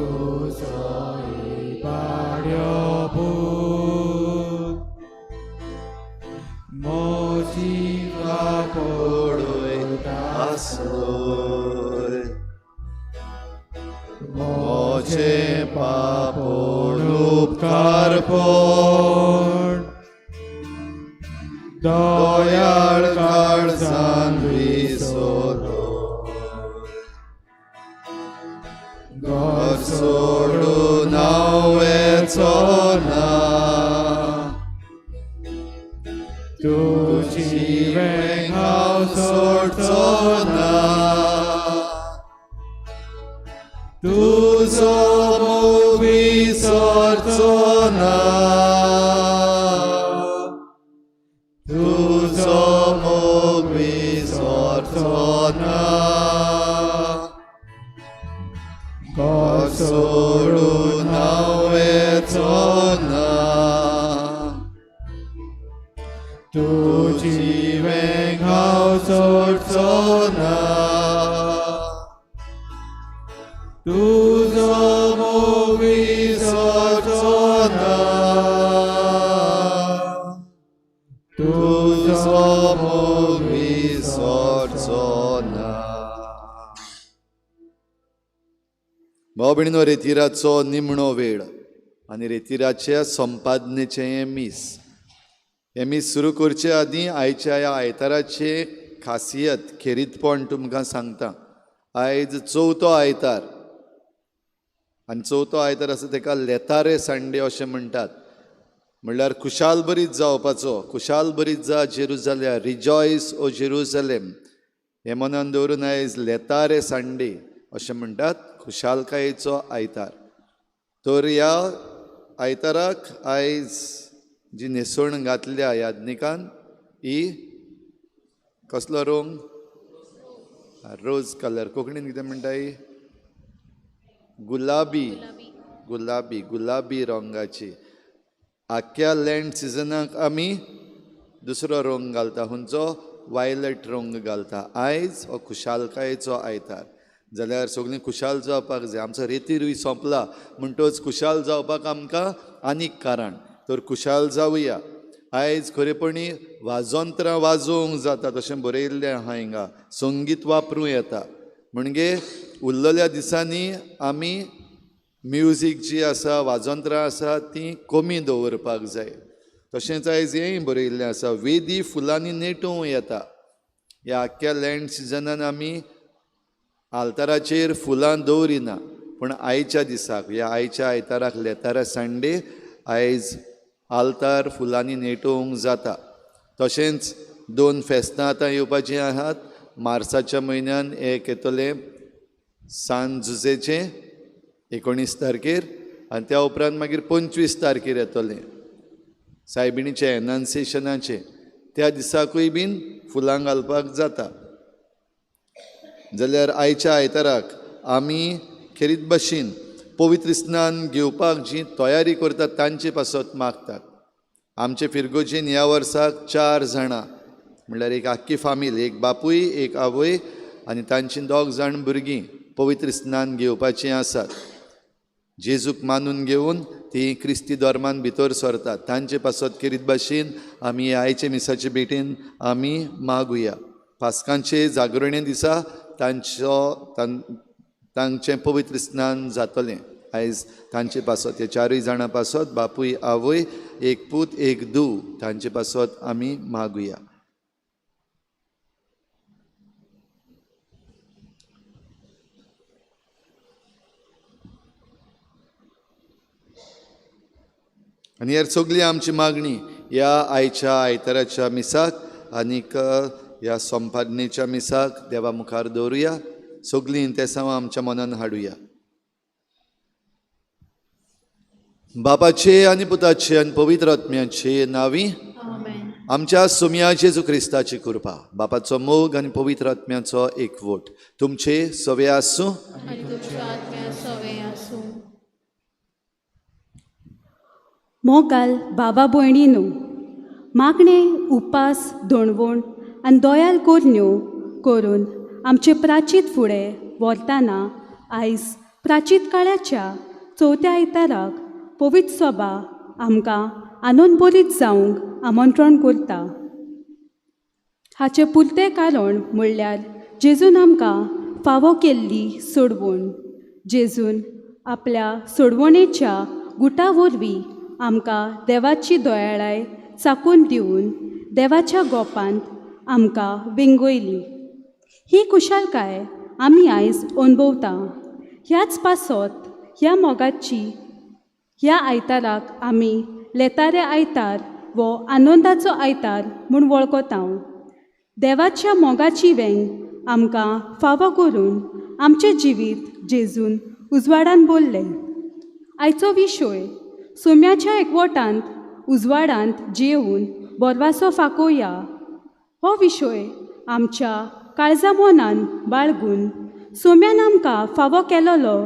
तुजो इबाड्यो पूत म्हजी पडयता आसलोय म्हजें पापोण उपकारपण दयाळ दयाळ काळजान विसरो घर सोडून हांव वेचो ना तुजी वेंग हांव हांव सोडचो ना तुजो मोग विसरचो ना तुजो मोग विसरचो ना घर सोडून हांव वेचो ना तुजी वेंग हांव सोडचो ना तुजो मोग विसरचो ना तुजो तुजो मोग विसरचो ना. भाव भयणीनो, रेतिराचो निमणो वेळ आनी रेतिराच्या संपादनेचें हें मीस. हें मीस सुरू करचे आदीं आयच्या ह्या आयताराचें खासियत खेरीतपण तुमकां सांगता. आयज चवथो आयतार आनी चवथो आयतार आसा तेका लेतारे संडे अशें म्हणटात. म्हणल्यार खुशालभरीत जावपाचो. खुशालभरीत जा जेरुजाल्या, रिजॉयस ओ जेरुजलेम, हें मनान दवरून आयज लेतारे संडे अशें म्हणटात, खुशालकायेचो आयतार. तर ह्या आयताराक आयज जी न्हेसवण घातल्या याज्ञिकान, ही कसलो रंग? रोज कलर. कोंकणीन कितें म्हणटा ही? गुलाबी. गुलाबी, गुलाबी रंगाची. आख्ख्या लँड सिजनाक आमी दुसरो रंग घालता, खंयचो? वायलट रंग घालता. आयज हो खुशालकायेचो आयतार जाल्यार सगळीं खुशाल जावपाक जाय. आमचो रेतीरूय सोंपला म्हणटच खुशाल जावपाक आमकां आनीक कारण, तर खुशाल जावया. आयज खरेपणी वाजंत्रां वाजोवंक जाता तशें बरयल्लें आहा हिंगा. संगीत वापरूं येता. म्हणजे उरलेल्या दिसांनी आमी म्युजीक जी आसा, वाजंत्रां आसा तीं कमी दवरपाक जाय. तशेंच आयज हेंय बरयल्लें आसा, वेदी फुलांनी नेटोवं येता. ह्या आख्ख्या लँड सिजनान आमी आल्ताराचेर फुलां दवरिना, पूण आयच्या दिसाक, ह्या आयच्या आयताराक लेतारा संडे, आयज आल्तार फुलांनी नेटोवंक जाता. तशेंच दोन फेस्तां आतां येवपाचीं आहात. मार्साच्या म्हयन्यान एक येतलें सान जुजेचें 19 तारखेर, आनी त्या उपरांत मागीर 25 तारखेर येतलें सायबिणीचें एनान्सिएशनाचें. त्या दिसाकूय बीन फुलां घालपाक जाता. जाल्यार आयच्या आयताराक आमी खेरीत भशेन पवित्र स्नान घेवपाक जी तयारी करतात तांचे पासत मागतात. आमचे फिरगोजेन ह्या वर्साक 4 जाणां, म्हणल्यार एक आख्खी फामील, एक बापूय, एक आवय आनी तांची 2 जाण भुरगीं पवित्र स्नान घेवपाचीं आसात. जेजूक मानून घेवन ती क्रिस्ती धर्मान भितर सरतात. तांचे पासत खेरीत भाशेन आमी आयचे मिसाचे भेटेन आमी मागुया. पास्कांचे जागरणे दिसा तांचें पवित्र स्नान जातलें. आयज तांचे पासत, ह्या 4 जाणां पासत, बापूय, आवय, एक पूत, एक धूव, तांचे पासत आमी मागुया. आनी ह्या सगळी आमची मागणी ह्या आयच्या आयताराच्या मिसाक आनीक ह्या संपादनेच्या मिसाक देवा मुखार दवरुया. सगळीं इंतेसांवां आमच्या मनान हाडुया. बापाचे आनी पुताचे आनी पवित्र आत्म्याचे नांवी आमेन. आमच्या सुमया जेजू क्रिस्ताची कृपा, बापाचो मोग आनी पवित्र आत्म्याचो एकवट तुमचे सवे आसूं आनी तुमच्या आत्म्या सवे आसूं. मोगाल बाबा भयणीनू, मागणें उपास दणवण आनी दोयाल कोरन्यो करून आमचे प्राचीत फुडें व्हरतना आयज प्राचीत काळाच्या चवथ्या आयताराक पवित्र सभा आमकां आनंदभरीत जावंक आमंत्रण करता. हाचें पुरतें कारण म्हणल्यार जेजून आमकां फावो केल्ली सोडवण. जेजून आपल्या सोडवणेच्या गुटा वरवीं आमकां देवाची दयाळाय चाकून दिवन देवाच्या गोपांत आमकां वेंगयली. ही खुशालकाय आमी आयज अणभवता. ह्याच पासत ह्या मोगाची ह्या आयताराक आमी लेतारे आयतार वो आनंदाचो आयतार म्हूण वळखता. देवाच्या मोगाची वेंग आमकां फावो करून आमचें जिवीत जेजून उजवाडान भरलें. आयचो विशय सोम्याच्या एकवटांत उजवाडांत जेवन बोरवासो फाकोवया हो विशय आमच्या काळजा मनान बाळगून सोम्यान आमकां फावो केलोलो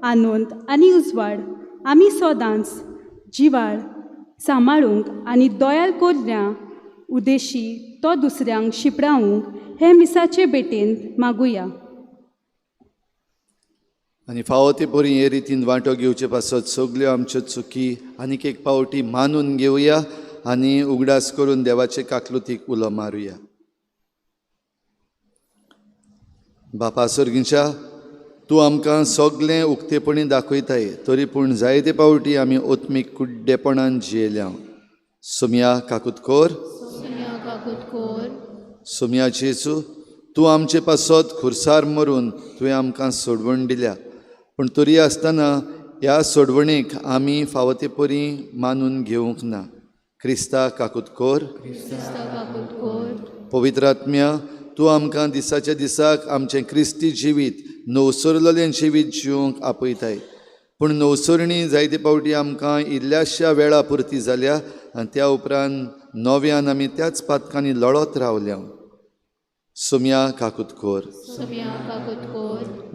आनंद आनी उजवाड आमी सदांच जिवाळ सांबाळूंक आनी दोयाल कोरल्या उदेशी तो दुसऱ्यांक शिपडावंक हे मिसाचे भेटेंत मागुया. आनी फावो ते परी हे रितीन वांटो घेवचे पासत सगल्यो आमच्यो चुकी आनीक एक पावटी मानून घेवया आनी उगडास करून देवाचे काकलुतीक उलो मारुया. बापा सर्गीच्या, तूं आमकां सगलें उक्तेपणी दाखयताय, तरी पूण जायते पावटी आमी ओत्मीक कुड्डेपणान जियेल्या. सोमया काकूत कोर. सोमया जेजू, तूं आमचे पासत खुर्सार मरून तुवें आमकां सोडवण दिल्या, पूण तरी आसतना ह्या सोडवणेक आमी फावो ते परी मानून घेवंक ना. क्रिस्ता काकूत कोर. पवित्र आत्म्या, तूं आमकां दिसाच्या दिसाक आमचें क्रिस्ती जिवीत नवसरलेलें जिवीत जिवंक आपयताय, पूण नवसरणी जायते पावटी आमकां इल्ल्याश्या वेळा पुरती जाल्या आनी त्या उपरांत नव्यान आमी त्याच पातकांनी लळत रावल्या. सोमया काकूत कोर.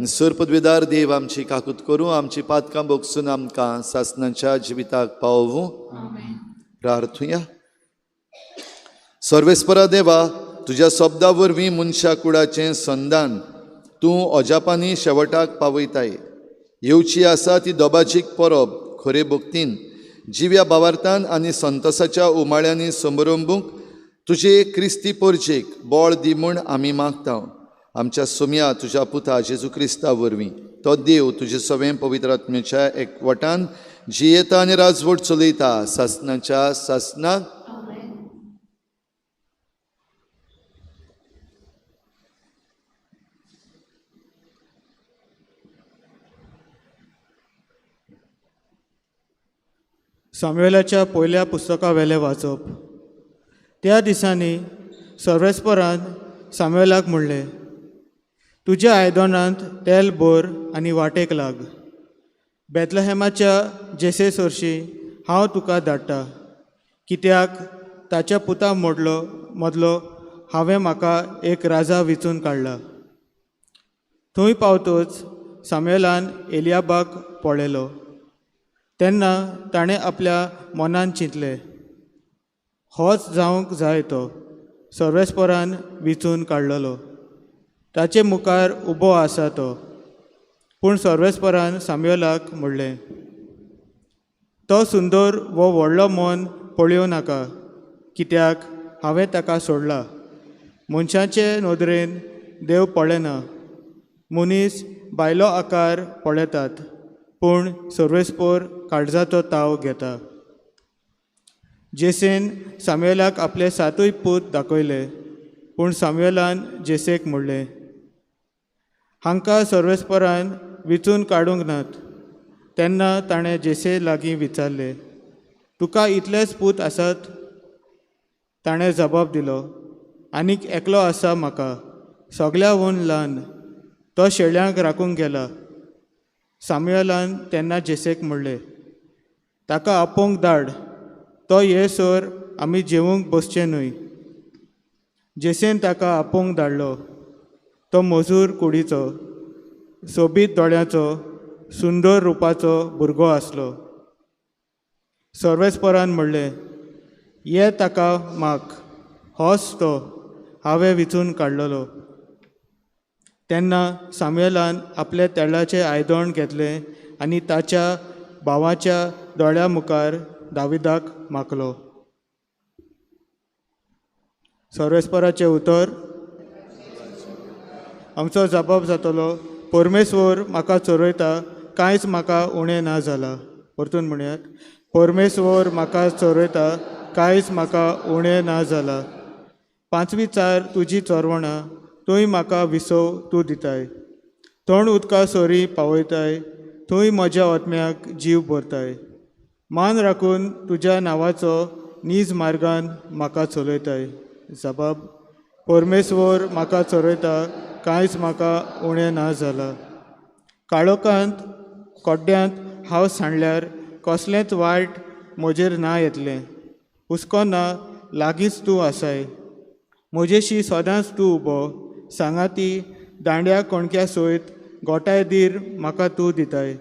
सरपदवेदार देव आमची काकूत करूं, आमची पातकां भोगसून आमकां सासनाच्या जिविताक पावोवं. प्रार्थुया. सर्वेस्परा देवा, तुज्या शब्दा वरवीं मनशा कुडाचें संदान तूं अजापांनी शेवटाक पावयताय. येवची आसा ती दोबाजीक परब खरे भक्तीन जिव्या बावार्थान आनी संतोसाच्या उमाळ्यांनी समरंबूंक तुजे क्रिस्ती परजेक बळ दी म्हूण आमी मागता. आमच्या सोम्या तुज्या पुता जेजू क्रिस्ता वरवीं तो देव तुजे सवें पवित्र आत्म्याच्या एकवटान जियेता आनी राजवट चलयता सासनाच्या सासनाक. सामुएलाच्या पयल्या पुस्तका वेलें वाचप. त्या दिसांनी सर्वेस्परान सामुएलाक म्हणलें, तुज्या आयदनांत तेल भर आनी वाटेक लाग. बेतलहेमाच्या जेसे सरशी हांव तुका धाडटा, कित्याक ताच्या पुता मदलो हांवें म्हाका एक राजा विचून काडला. थंय पावतच सामुएलान एलियाबाक पळयलो. तेन्ना ताणें आपल्या मनान चिंतलें, होच जावंक जाय तो सर्वेस्परान विचून काडलेलो, ताचे मुखार उबो आसा तो. पूण सर्वेस्परान सामुएलाक म्हणलें, तो सुंदर वो व्हडलो मन पळयोवं नाका, कित्याक हांवें ताका सोडला. मनशाचे नदरेन देव पळयना, मनीस भायलो आकार पळयतात, पूण सर्वेस्पर काळजाचो ताव घेता. जेसेन सामुएलाक आपले सातूय पूत दाखयले, पूण सामुएलान जेसेक म्हणलें, हांकां सर्वेस्परान विचून काडूंक नात. तेन्ना ताणें जेसे लागीं विचारलें, तुका इतलेच पूत आसात? ताणें जबाब दिलो, आनीक एकलो आसा म्हाका, सगळ्याहून ल्हान, तो शेळ्यांक राखूंक गेला. सामुएलान तेन्ना जेसेक म्हणलें, ताका आपोवंक धाड, तो येसर आमी जेवंक बसचें न्हय. जेसेन ताका आपोवंक धाडलो. तो मजूर कुडीचो, सोबीत दोळ्यांचो, सुंदर रुपाचो भुरगो आसलो. सर्वेस्परान म्हणलें, ये ताका माग, होच तो हांवें विचून काडलेलो. तेन्ना सामुएलान आपल्या तेलाचें आयदण घेतलें आनी ताच्या भावाच्या दोळ्या मुखार दाविदाक माखलो. सर्वेस्पराचें उतर. आमचो जबाब जातलो, परमेश्वर म्हाका चरयता, कांयच म्हाका उणें ना जालां. परतून म्हणयात, परमेश्वर म्हाका चरयता, कांयच म्हाका उणें ना जालां. पांचवी चार तुजी चोरवणां, थंय म्हाका विसव तूं दिताय. थंड उदका सरी पावयताय, थंय म्हज्या आत्म्याक जीव भरताय. मान राखून तुज्या नांवाचो नीज मार्गान म्हाका चलयताय. जबाब, परमेश्वर म्हाका चरयता, कांयच म्हाका उणें ना जालां. काळोखांत कोड्ड्यांत हांव सांडल्यार कसलेंच वायट म्हजेर ना येतलें. हुस्को ना, लागींच तूं आसाय. म्हजेशी सदांच तूं उबो, सांगाती दांड्या कणक्या सयत गोठाय धीर म्हाका तूं दिताय.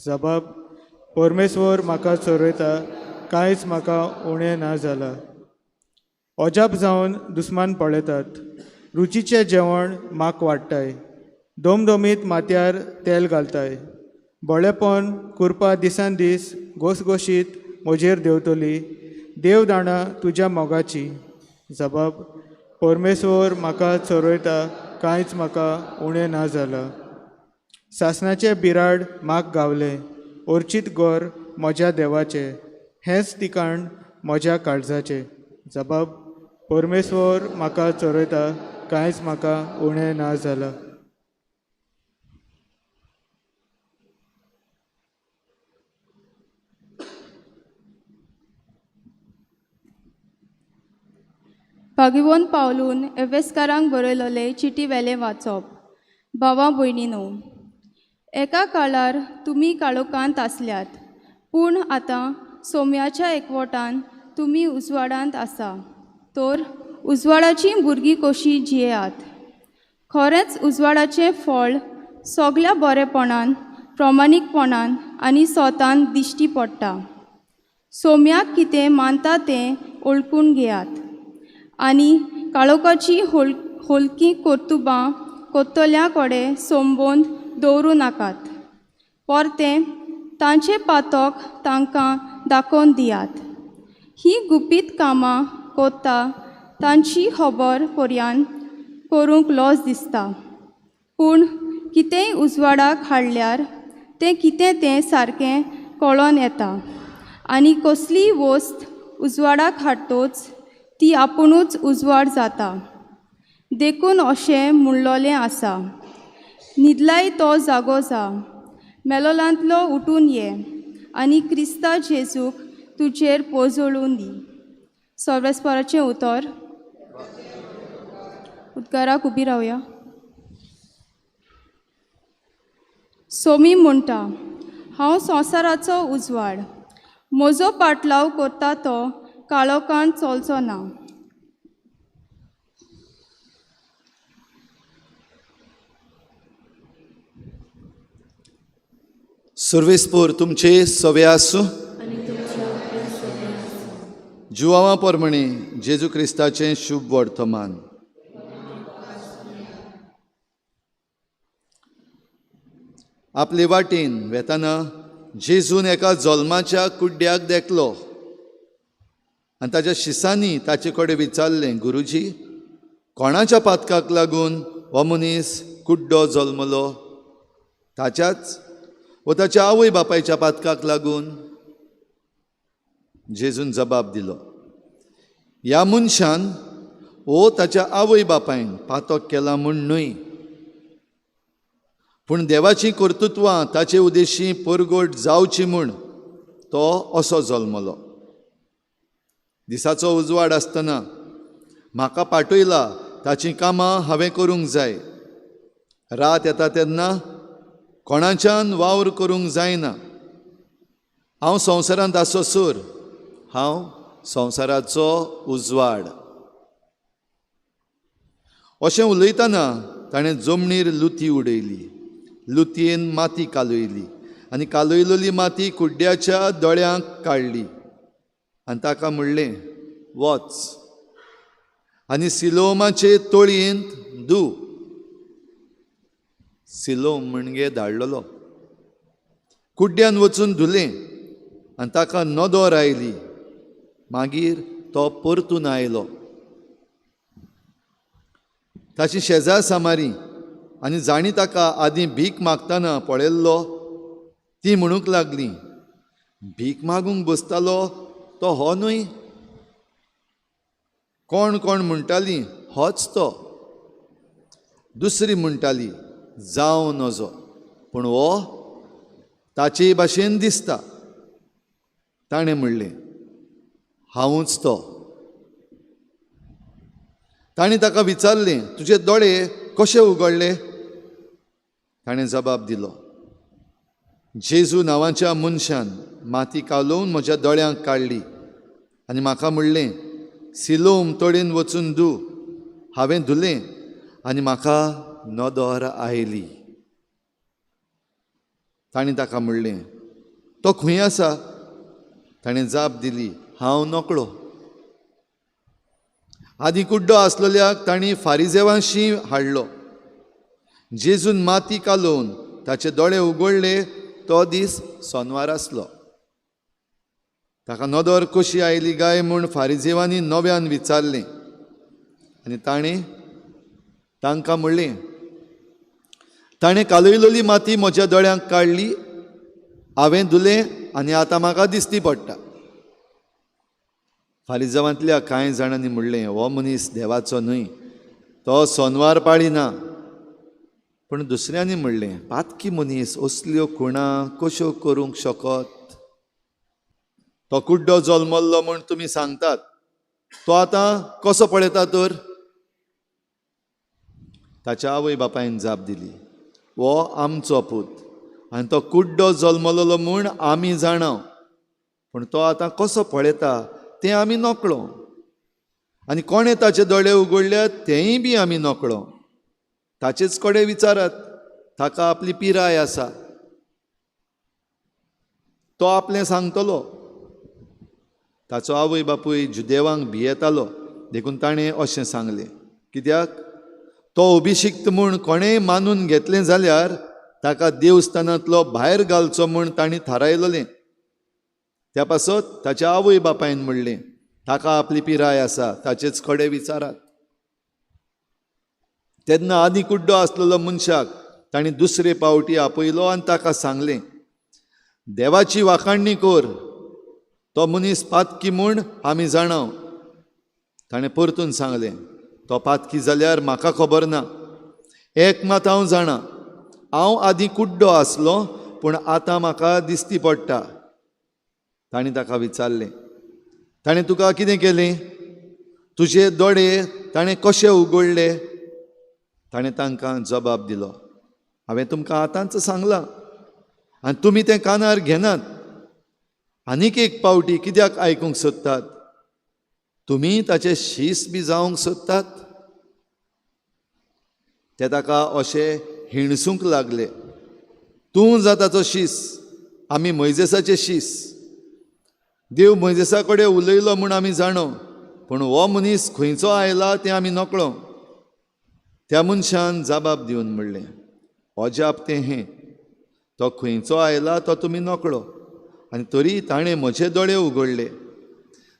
जबाब, परमेश्वर म्हाका चरयता, कांयच म्हाका उणें ना जालां. अजाप जावन दुस्मान पळयतात, रुचीचें जेवण म्हाक वाडटाय. दोमदोमीत माथ्यार तेल घालताय. बळेपण कुरपा दिसान दीस घोसघोशीत म्हजेर देंवतली. देव जाणा तुज्या मोगाची. जबाब, परमेश्वर म्हाका चरयता, कांयच म्हाका उणें ना जालां. सासणाचें बिराड म्हाक गावलें, ओर्चीत घर म्हज्या देवाचें, हेंच ठिकाण म्हज्या काळजाचें. जबाब, परमेश्वर म्हाका चरयता, कांयच म्हाका उणें ना जालां. भागिवोन पावलून एफेस्कारांक बरयलोले चिटी वेलें वाचप. भावा भयणीनो, एका काळार तुमी काळोखांत आसल्यात, पूण आतां सोम्याच्या एकवटान तुमी उजवाडांत आसा. तर उजवाडाचीं भुरगीं कशीं जियेयात. खरेंच उजवाडाचें फळ सगल्या बरेपणान, प्रमाणीकपणान आनी स्वतान दिश्टी पडटा. सोम्याक कितें मानता तें वळखून घेयात आनी काळोखाची होलकी कर्तुबां कोत्तल्या कडेन संबंद दवरूं नाकात. परतें तांचें पातक तांकां दाखोवन दियात. ही गुपीत कामां कोत्ता तांची खबर पर्यान करूंक लज दिसता. पूण कितेंय उजवाडाक हाडल्यार तें कितें तें सारकें कळोन येता आनी कसलीय वस्त उजवाडाक हाडटोच ती आपुणूच उजवाड जाता. देखून अशें म्हणलोलें आसा, न्हिदलाय तो जागो जा, मेलोलांतलो उठून ये आनी क्रिस्ता जेजूक तुजेर पोजळून दी. सर्वेस्पराचें उतर. उदकाराक उबी रावया. सोमी म्हणटा, हांव संवसाराचो उजवाड, म्हजो पाटलाव करता तो काळोखान चलचो ना. सर्वेस्पोर तुमचे सवे आसूं. जुवांवा परमणे जेजू क्रिस्ताचें शुभ वर्तमान. आपले वाटेन वेताना जेजून एका जल्माच्या कुड्ड्याक देखलो आनी ताच्या शिसांनी ताचे कडेन विचारलें, गुरुजी, कोणाच्या पातकाक लागून हो मनीस कुड्डो जल्मलो? ताच्याच वो ताच्या आवय बापायच्या पातकाक लागून? जेजून जबाब दिलो, ह्या मनशान वो ताच्या आवय बापायन पातक केला म्हूण न्हय, पूण देवाचीं कर्तृत्वां ताचे उदेशी परगट जावची म्हूण तो असो जल्मलो. दिसाचो उजवाड आसतना म्हाका पाठयला ताचीं कामां हांवें करूंक जाय. रात येता तेन्ना कोणाच्यान वावर करूंक जायना. हांव संवसारांत आसोसर हांव संवसाराचो उजवाड. अशें उलयतना ताणें जमनीर लुती उडयली. लुतयेन माती कालयली आनी कालयलेली माती कुड्ड्याच्या दोळ्यांक काडली आनी ताका म्हणलें, वच आनी सिलोमाचे तळयेंत धू. सिलोम म्हणजे धाडलेलो. कुड्ड्यान वचून धुलें आनी ताका नदर आयली. मागीर तो परतून आयलो. ताची शेजार सामारी आनी जांणी ताका आदीं भीक मागतना पळयल्लो ती म्हणूंक लागली, भीक मागूंक बसतालो तो हो न्हय? कोण कोण म्हणटाली होच तो, दुसरी म्हणटाली जावं नजो, पूण हो ताचे भाशेन दिसता. ताणें म्हणलें, हांवूच तो. ताणें ताका विचारलें, तुजे दोळे कशे उगडले? ताणें जबाब दिलो, जेजू नांवाच्या मनशान माती कालोवन म्हज्या दोळ्यांक काडली आनी म्हाका म्हणलें, सिलोम तोडेन वचून धू. हांवें धुलें आनी म्हाका नदर आयली. ताणें ताका म्हणलें, तो खंय आसा? ताणें जाप दिली, हांव नकळो. आदीं कुड्डो आसलेल्याक तांणी फारिजेवांशी हाडलो. जेजून माती कालोवन ताचे दोळे उगडले. तो दीस सोनवार आसलो. ताका नदर कशी आयली काय म्हूण फारिजेवांनी नव्यान विचारलें आनी ताणें तांकां म्हणलें, ताणें कालयलेली माती म्हज्या दोळ्यांक काडली, हांवें धुलें आनी आतां म्हाका दिसती पडटा. फारिजावांतल्या कांय जाणांनी म्हणलें, हो मनीस देवाचो न्हय, तो सोनवार पाळिना. पूण दुसऱ्यांनी म्हणलें, पातकी मनीस असल्यो खुणा कश्यो करूंक शकत? तो कुड्डो जल्मल्लो म्हूण तुमी सांगतात, तो आतां कसो पळयता तर? ताच्या आवय बापायन जाप दिली, हो आमचो पूत आनी तो कुड्डो जल्मलेलो म्हूण आमी जाणा, पूण तो आतां कसो पळयता तें आमी नकळो, आनी कोणें ताचे दोळे उगडल्यात तेंय बी आमी नकळो. ताचेच कडेन विचारात, ताका आपली पिराय आसा, तो आपलें सांगतलो. ताचो आवय बापूय जुदेवांक भियेतालो, देखून ताणें अशें सांगलें, कित्याक तो अभिशिक्त म्हूण कोणेंय मानून घेतलें जाल्यार ताका देवस्थानांतलो भायर घालचो म्हूण तांणी थारायलें. त्या पासत ताच्या आवय बापायन म्हणलें, ताका आपली पिराय आसा, ताचेच कडेन विचारात. तेन्ना आदीं कुड्डो आसलेलो मनशाक तांणी दुसरे पावटी आपयलो आनी ताका सांगलें, देवाची वाखाणणी कर, तो मनीस पातकी म्हूण आमी जाणा. ताणें परतून सांगलें, तो पातकी जाल्यार म्हाका खबर ना, एक मात हांव जाणा, हांव आदीं कुड्डो आसलो पूण आतां म्हाका दिसती पडटा. ताणें ताका विचारलें, ताणें तुका कितें केलें? तुजे दोळे ताणें कशे उगडले? ताणें तांकां जबाब दिलो, हांवें तुमकां आतांच सांगलां आनी तुमी तें कानार घेनात. आनीक एक पावटी कित्याक आयकूंक सोदतात? तुमी ताचे शीस बी जावंक सोदतात? ते ताका अशें हिणसूंक लागले, तूं जा ताचो शीस, आमी मोयजेसाचे शीस. देव मोयजेसा कडेन उलयलो म्हूण आमी जाणो, पूण हो मनीस खंयचो आयला तें आमी नकळो. त्या मनशान जबाब दिवन म्हणलें, अजाप तें हें, तो खंयचो आयला तो तुमी नकळो, आनी तरी ताणें म्हजे दोळे उगडले.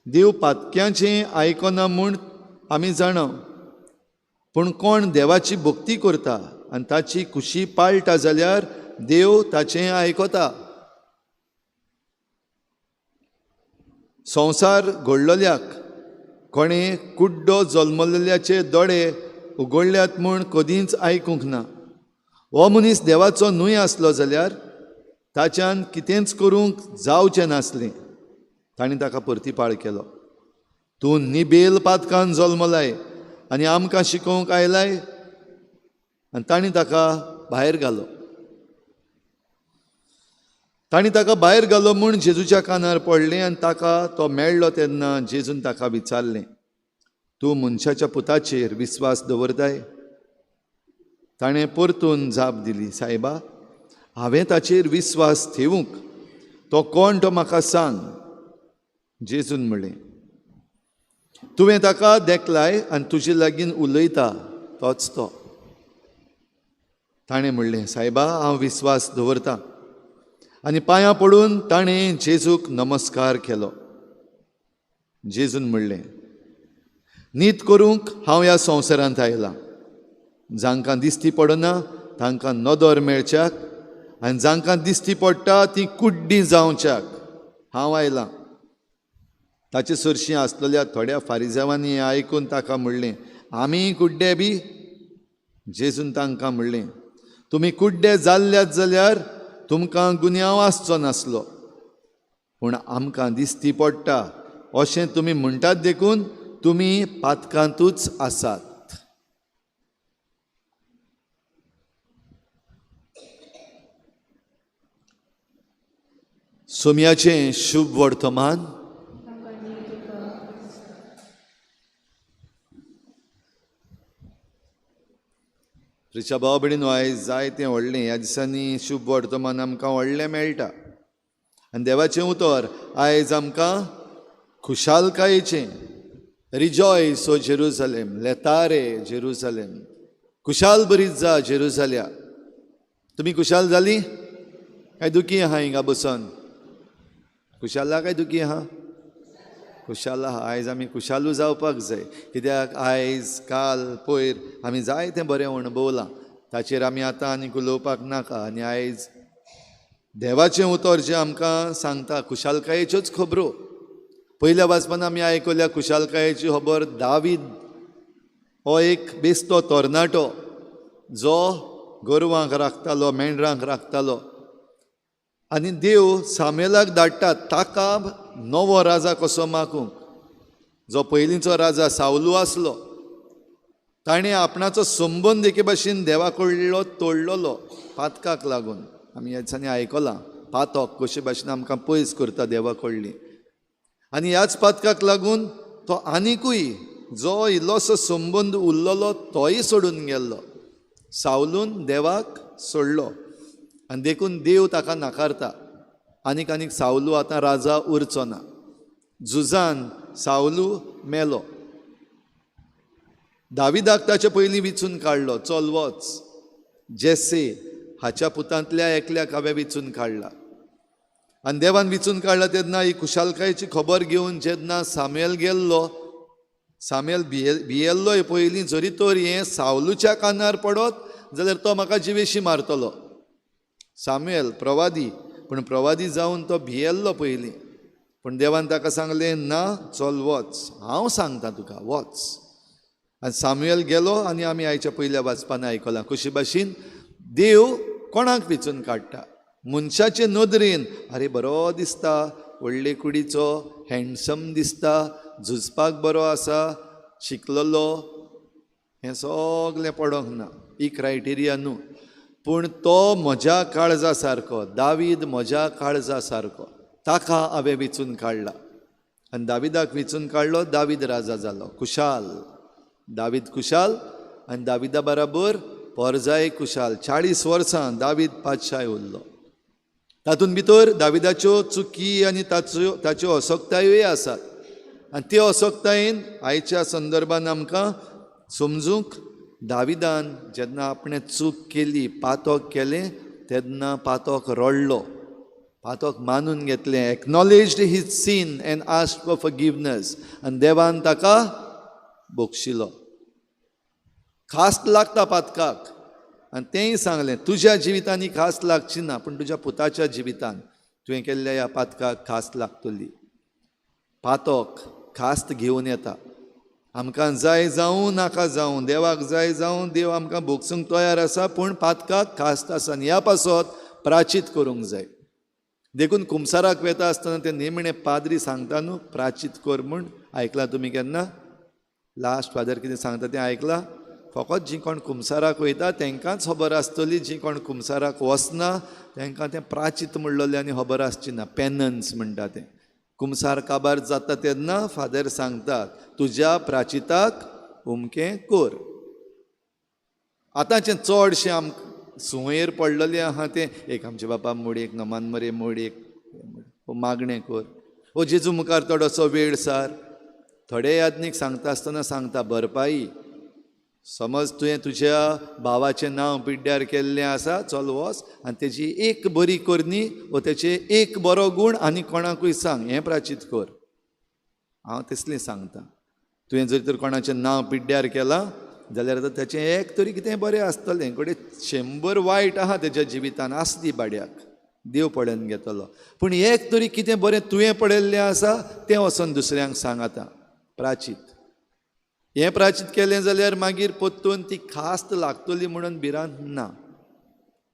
देव पातक्यांचें आयकना म्हूण आमी जाणा, पूण कोण देवाची भक्ती करता आनी ताची खुशी पाळटा जाल्यार देव ताचें आयकता. संवसार घडलेल्याक कोणें कुड्डो जल्मलेल्याचे दोळे उगडल्यात म्हूण कदींच आयकूंक ना. हो मनीस देवाचो न्हय आसलो जाल्यार ताच्यान कितेंच करूंक जावचें नासलें. ताणें ताका परतीपाळ केलो, तूं निबेल पातकान जल्मलाय आनी आमकां शिकोवंक आयलाय. आनी ताणें ताका भायर घालो. ताणें ताका भायर घालो म्हूण जेजूच्या कानार पडलें आनी ताका तो मेळ्ळो. तेन्ना जेजून ताका विचारलें, तूं मनशाच्या पुताचेर विस्वास दवरताय? ताणें परतून जाप दिली, सायबा, हांवें ताचेर विस्वास ठेवूंक तो कोण तो म्हाका सांग. जेजून म्हणलें, तुवें ताका देखलाय आनी तुजे लागीं उलयता तोच तो. ताणें म्हणलें, सायबा हांव विस्वास दवरतां. आनी पांयां पडून ताणें जेजूक नमस्कार केलो. जेजून म्हणलें, नीत करूंक हांव ह्या संवसारांत आयलां. जांकां दिश्टी पडना तांकां नदर मेळच्याक आनी जांकां दिश्टी पडटा ती कुड्डी जावच्याक हांव आयलां. ताचे सरशीं आसलेल्या थोड्या फारिजावांनी आयकून ताका म्हणलें, आमी कुड्डे बी? जेजून तांकां म्हणलें, तुमी कुड्डे जाल्ल्यात जाल्यार तुमकां गुन्यांव आसचो नासलो, पूण आमकां दिश्टी पडटा अशें तुमी म्हणटात देखून तुमी पातकांतूच आसात. सोम्याचें शुभ वर्तमान. रिचा भाव भयणीनो, आयज जायतें व्हडलें ह्या दिसांनी शुभ वर्तमान आमकां व्हडलें मेळटा आनी देवाचें उतर आयज आमकां खुशालकायेचें. रिजॉयस ओ जेरुजलेम, लेतारे जेरुजलेम, खुशाल बरीच जा जेरुजाल्या. तुमी खुशाल जाली काय दुखी आहा हिंगा बसून? खुशाल काय दुखी आहा? खुशाल आहा. आयज आमी खुशालू जावपाक जाय, कित्याक आयज काल पयर आमी जायतें बरें अणभवलां, ताचेर आमी आतां आनीक उलोवपाक नाका. आनी आयज देवाचें उतर जें आमकां सांगता खुशालकायेच्योच खबरो. पयल्या वाचपान आमी आयकल्या खुशालकायेची खबर. दावीद हो एक बेस्तो तरणाटो जो गोरवांक राखतालो, मेंढरांक राखतालो आनी देव सामेलाक धाडटा ताका नवो राजा कसो मागूंक. जो पयलींचो राजा सावलू आसलो ताणें आपणाचो संबंद एके भाशेन देवा कडलो तोडलेलो पातकाक लागून. आमी ह्या दिसांनी आयकलां पातक कशे भाशेन आमकां पयस करता देवा कडली. आनी ह्याच पातकाक लागून तो आनिकूय जो इल्लोसो संबंद उरलेलो तोय सोडून गेल्लो. सावलून देवाक सोडलो आनी देखून देव ताका नाकारता. आनीक आनीक सावलू आतां राजा उरचो ना. झुजान सावलू मेलो. दाविदाक ताचे पयलीं विचून काडलो, चल वच जेसे हाच्या पुतांतल्या एकल्याक हांवें विचून काडला. आनी देवान विचून काडला तेन्ना ही खुशालकायेची खबर घेवन जेन्ना सामेल गेल्लो, सामेल भियेल्लोय पयलीं, जरी तर हें सावलूच्या कानार पडत जाल्यार तो म्हाका जिवेशी मारतलो. सामुएल प्रवादी, पूण प्रवादी जावन तो भियेल्लो पयलीं, पूण देवान ताका सांगलें, ना चल वच, हांव सांगता तुका वच. आनी सामुएल गेलो आनी आमी आयच्या पयल्या वाचपान आयकलां कशी भाशेन देव कोणाक विचून काडटा. मनशाचे नदरेन आरे बरो दिसता, व्हडले कुडीचो, हँडसम दिसता, झुजपाक बरो आसा, शिकलेलो, हें सगलें पडोंक ना, ही क्रायटेरिया न्हू. पूण तो म्हज्या काळजा सारको, दावीद म्हज्या काळजा सारको, ताका हांवें विचून काडला. आनी दाविदाक विचून काडलो, दावीद राजा जालो. खुशाल दावीद, खुशाल. आनी दाविदा बराबर पोरजाय खुशाल. 40 वर्सां दावीद पातशाय उरलो. तातूंत भितर दाविदाच्यो चुकी आनी ताच्यो असक्तायोय आसात. आनी त्यो असक्तायेन आयच्या संदर्भान आमकां समजूंक दाविदान जेन्ना आपणें चूक केली, पातक केलें, तेन्ना पातक रडलो, पातक मानून घेतलें, acknowledged his sin and ask for forgiveness. आनी देवान ताका बक्षिलो. खास लागता पातकाक. आनी तेंय सांगलें, तुज्या जिवितांनी खास लागची ना, पूण तुज्या पुताच्या जिवितान तुवें केल्ल्या ह्या पातकाक खास लागतली. पातक खास्त घेवन येता. आमकां जाय जावं नाका जावं, देवाक जाय जावं, देव आमकां भोगसूंक तयार आसा, पूण पातकाक खास्त आसा. आनी ह्या पासत प्राचीत करूंक जाय. देखून कुमसाराक वेता आसतना ते निमणे पाद्री सांगता न्हू, प्राचीत कर म्हूण. आयकलां तुमी केन्ना? लास्ट फादर कितें सांगता तें आयकलां? फकत जीं कोण कुमसाराक वयता तांकांच खबर आसतली, जीं कोण कुमसाराक वचना तांकां तें प्राचीत म्हणलेलें आनी खबर आसची ना. पेनन्स म्हणटा तें. कुमसार काबार जाता तेन्ना फादर सांगतात, तुज्या प्राचिताक उमकें कर. आतांचें चडशें आमकां सुंवेर पडलेलें आहा तें एक आमचे बापा मोड, एक नमान मरे मोड, एक मागणें कर, ओ जेजू मुखार थोडोसो वेळ सार. थोडे यादनीक सांगता आसतना सांगता भरपाई समज तुवें तुज्या भावाचें नांव पिड्ड्यार केल्लें आसा, चल वच आनी तेजी एक बरी करणी वो तेचे एक बरो गूण आनी कोणाकूय सांग, हें प्राचीत कर. हांव तसलें सांगता. तुवें जर तर कोणाचें नांव पिड्ड्यार केलां जाल्यार आतां तेचें एक तरी कितें बरें आसतलें. घडये 100 वायट आहा तेज्या जिवितान, आसली बाड्याक, देव पळोवन घेतलो, पूण एक तरी कितें बरें तुवें पळयल्लें आसा तें वचोन दुसऱ्यांक सांग. आतां प्राचीत हें प्राचीत केलें जाल्यार मागीर परतून ती खास्त लागतली म्हणून भिरांत ना.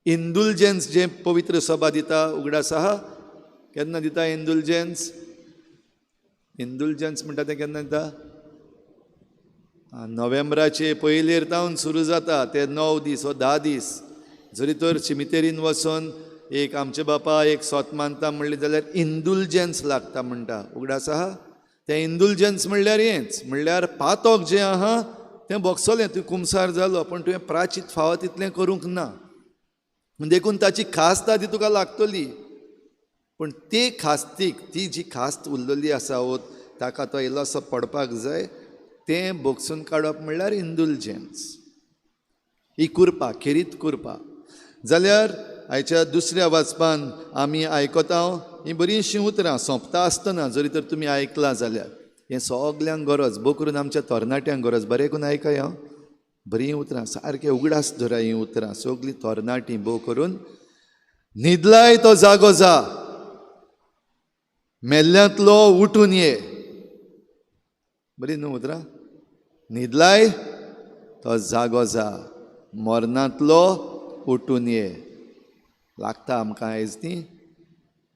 इंदुलजन्स जें पवित्र सभा दिता, उगडास आहा केन्ना दिता इंदुलजन्स? इंदुलजन्स म्हणटा तें केन्ना दिता? नोव्हेंबराचे पयलेर तावन सुरू जाता ते 9 दीस वो 10 दीस. जरी तर शिमितेरीन वचोन एक आमचे बापा एक सोत मानता म्हणलें जाल्यार इंदुलजन्स लागता म्हणटा, उगडास आहा? तें इंदुलजन्स म्हणल्यार हेंच, म्हणल्यार पातोक जें आहा तें भोगसलें, तूं कुमसार जालो, पूण तुवें प्राचीत फावो तितलें करूंक ना, देखून ताची खास्त ती तुका लागतली. पूण ते खास्तीक ती जी खास्त उरलेली आसा वो ताका तो इल्लोसो पडपाक जाय, तें भोगसून काडप म्हणल्यार इंदुलजन्स. ही कुरपा, खेरीत कुरपा. जाल्यार आयच्या दुसऱ्या वाचपान आमी आयकता हीं बरींशीं उतरां सोंपता आसतना जरी तर तुमी आयकलां जाल्यार हें सगल्यांक गरज, भोव करून आमच्या तरणाट्यांक गरज. बरें करून आयकय हांव, बरीं उतरां, सारकें उगडास धरा हीं उतरां, सगलीं तरणाटीं भोव करून. न्हिदलाय तो जागो जा, मेल्ल्यांतलो उठून ये. बरीं न्हू उतरां? न्हिदलाय तो जागो जा, मरणांतलो उठून ये. लागता आमकां आयज ती,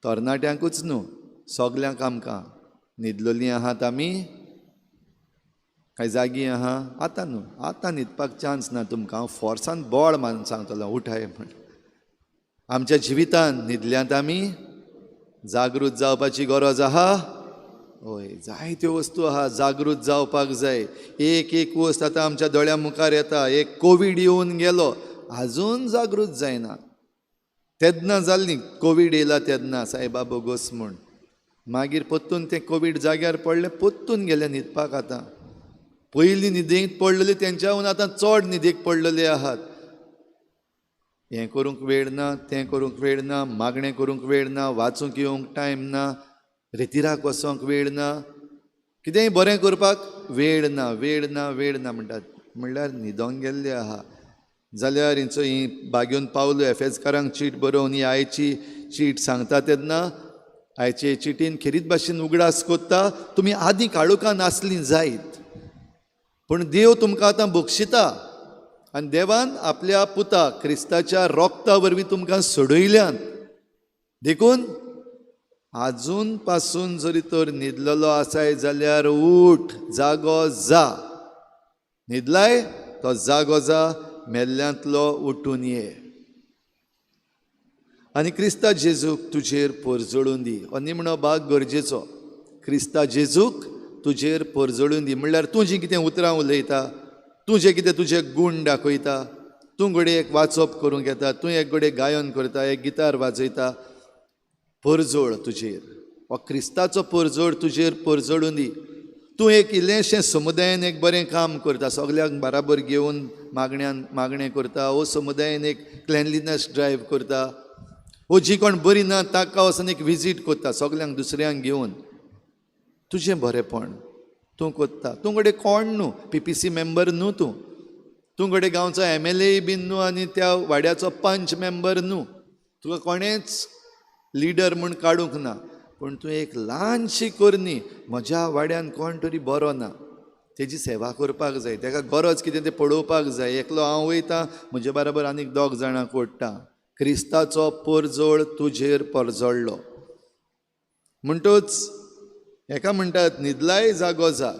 तरणाट्यांकूच न्हू, सगल्यांक आमकां. न्हिदलोलीं आहात आमी, कांय जागी आहा आतां न्हू, आतां न्हिदपाक चान्स ना तुमकां. हांव फोर्सान बोळ मारून सांगतलो उठाय म्हण. आमच्या जिवितान न्हिदल्यांत आमी, जागृत जावपाची गरज आहा. हय, जायत्यो वस्तू आहा, जागृत जावपाक जाय. एक एक वस्त आतां आमच्या दोळ्या मुखार येता. एक कोवीड येवन गेलो, आजून जागृत जायना. तेन्ना जाल्ली कोवीड येयला तेन्ना सायबा बोगोस म्हूण, मागीर परतून तें कोवीड जाग्यार पडलें, परतून गेलें न्हिदपाक. आतां पयलीं न्हिदेक पडलेली तेंच्याहून आतां चड न्हिदेक पडलेले आहात. हें करूंक वेळ ना, तें करूंक वेळ ना, मागणें करूंक वेळ ना, वाचूंक येवंक टायम ना, रेतिराक वचोंक वेळ ना, कितेंय बरें करपाक वेळ ना, वेळ ना, वेळ ना म्हणटात. म्हणल्यार न्हिदोंक गेल्ले आहा. जाल्यार हिंचो ही बागेवन पावलो एफेजकारांक चीट बरोवन ही आयची चीट सांगता तेन्ना आयचे चिटीन खेरीत भाशेन उगडास कोत्ता, तुमी आदीं काळोखां नासलीं जायत, पूण देव तुमकां आतां बक्षिता आनी देवान आपल्या पुता क्रिस्ताच्या रोगता वरवीं तुमकां सोडयल्यान. देखून आजून पासून जरी तर न्हिदलेलो आसाय जाल्यार उठ, जागो जा. न्हिदलाय तो जागो जा, मेल्ल्यांतलो उठून ये आनी क्रिस्ता जेजूक तुजेर परजळून दी. हो निमणो भाग गरजेचो. क्रिस्ता जेजूक तुजेर परजळून दी म्हणल्यार तूं जीं कितें उतरां उलयता, तूं जें कितें तुजे गूण दाखयता, तूं घडये एक वाचप करूंक येता, तूं एक घडये गायन करता, एक गितार वाजयता, परजळ तुजेर, हो क्रिस्ताचो परजळ तुजेर परजळून दी. तूं एक इल्लेंशें समुदायान एक बरें काम करता, सगल्यांक बराबर घेवन मागण्यान मागणें करता, वो समुदायान एक क्लेनलीनस ड्रायव्ह करता, वो जी कोण बरी ना ताका वचून एक विजीट करता, सगल्यांक दुसऱ्यांक घेवन. तुजें बरेंपण तूं करता. तूं घडये कोण न्हू, PPC member न्हू तूं, तूं घडये गांवचो MLA बीन न्हू आनी त्या वाड्याचो पंच मेंबर न्हू, तुका कोणेंच लिडर म्हूण काडूंक ना, पूण तूं एक ल्हानशी करणी, म्हज्या वाड्यान कोण तरी बरो ना, तेजी सेवा करपाक जाय, तेका गरज कितें तें पळोवपाक जाय. एकलो हांव वयता, म्हजे बराबर आनीक 2 जाणां कोडटा. क्रिस्ताचो परजळ तुजेर परजळ्ळो. म्हणटूच हेका म्हणटात न्हिदलाय जागो जा.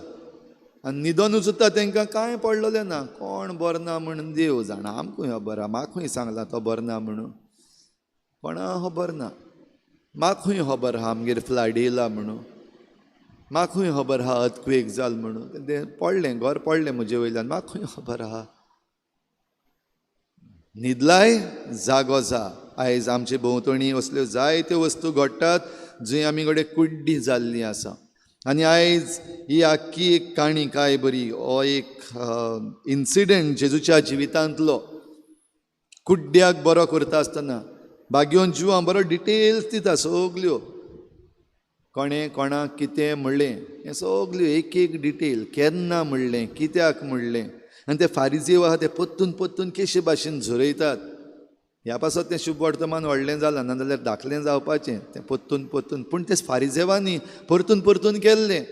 आनी न्हिदोनूच सुद्दां तेंकां कांय पडलेलें ना. कोण बरो ना म्हणून देव जाणा, आमकां खबर आहा, म्हाका खंय सांगलां तो बरो ना म्हणून, कोणा खबर ना. म्हाका खंय खबर आहा आमगेर फ्लड येयला म्हणून, म्हाका खंय खबर आहा अर्थक्वेक जाल म्हणून, तें पडलें घर पडलें म्हजे वयल्यान, म्हाका खंय खबर आहा. न्हिदलाय जागो जा. आयज आमचे भोंवतणी असल्यो जायत्यो वस्तू घडटात जंय आमी घडये कुड्डी जाल्लीं आसा. आनी आयज ही आख्खी एक काणी काय बरी, हो एक इन्सिडंट जेजूच्या जिवितांतलो, कुड्ड्याक बरो करता आसतना भाग्योन जिवां बरो डिटेल्स दिता सगल्यो, कोणें कोणाक कितें म्हणलें हें सगल्यो एक एक डिटेल, केन्ना म्हणलें, कित्याक म्हणलें. आनी ते फारिजेव आहा ते परतून परतून केशे भाशेन झरयतात. ह्या पासत तें शुभ वर्तमान व्हडलें जालां, नाजाल्यार धाकलें जावपाचें तें परतून परतून. पूण ते फारिजेवांनी परतून परतून केल्लें.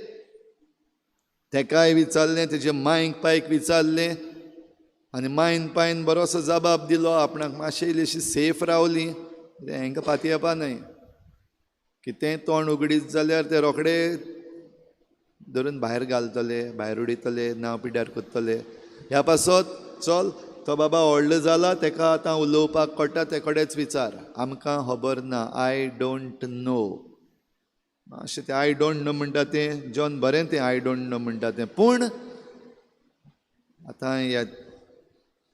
तेकाय विचारलें, तेजे मांयक पायक विचारलें आनी मायन पायन बरोसो जबाब दिलो. आपणाक मातशें इल्लीशी सेफ रावली, हेंकां पातयेपा न्हय, कितेंय तोंड उगडीत जाल्यार ते रोखडे धरून भायर घालतले, भायर उडयतले, नांव पिड्ड्यार करतले. ह्या पासत चल तो बाबा व्हडलो जाला, तेका आतां उलोवपाक कळटा, ते कडेच विचार, आमकां खबर ना, I don't know. मातशें तें I don't know म्हणटा तें जॉन बरें, तें I don't know म्हणटा तें. पूण आतां ह्या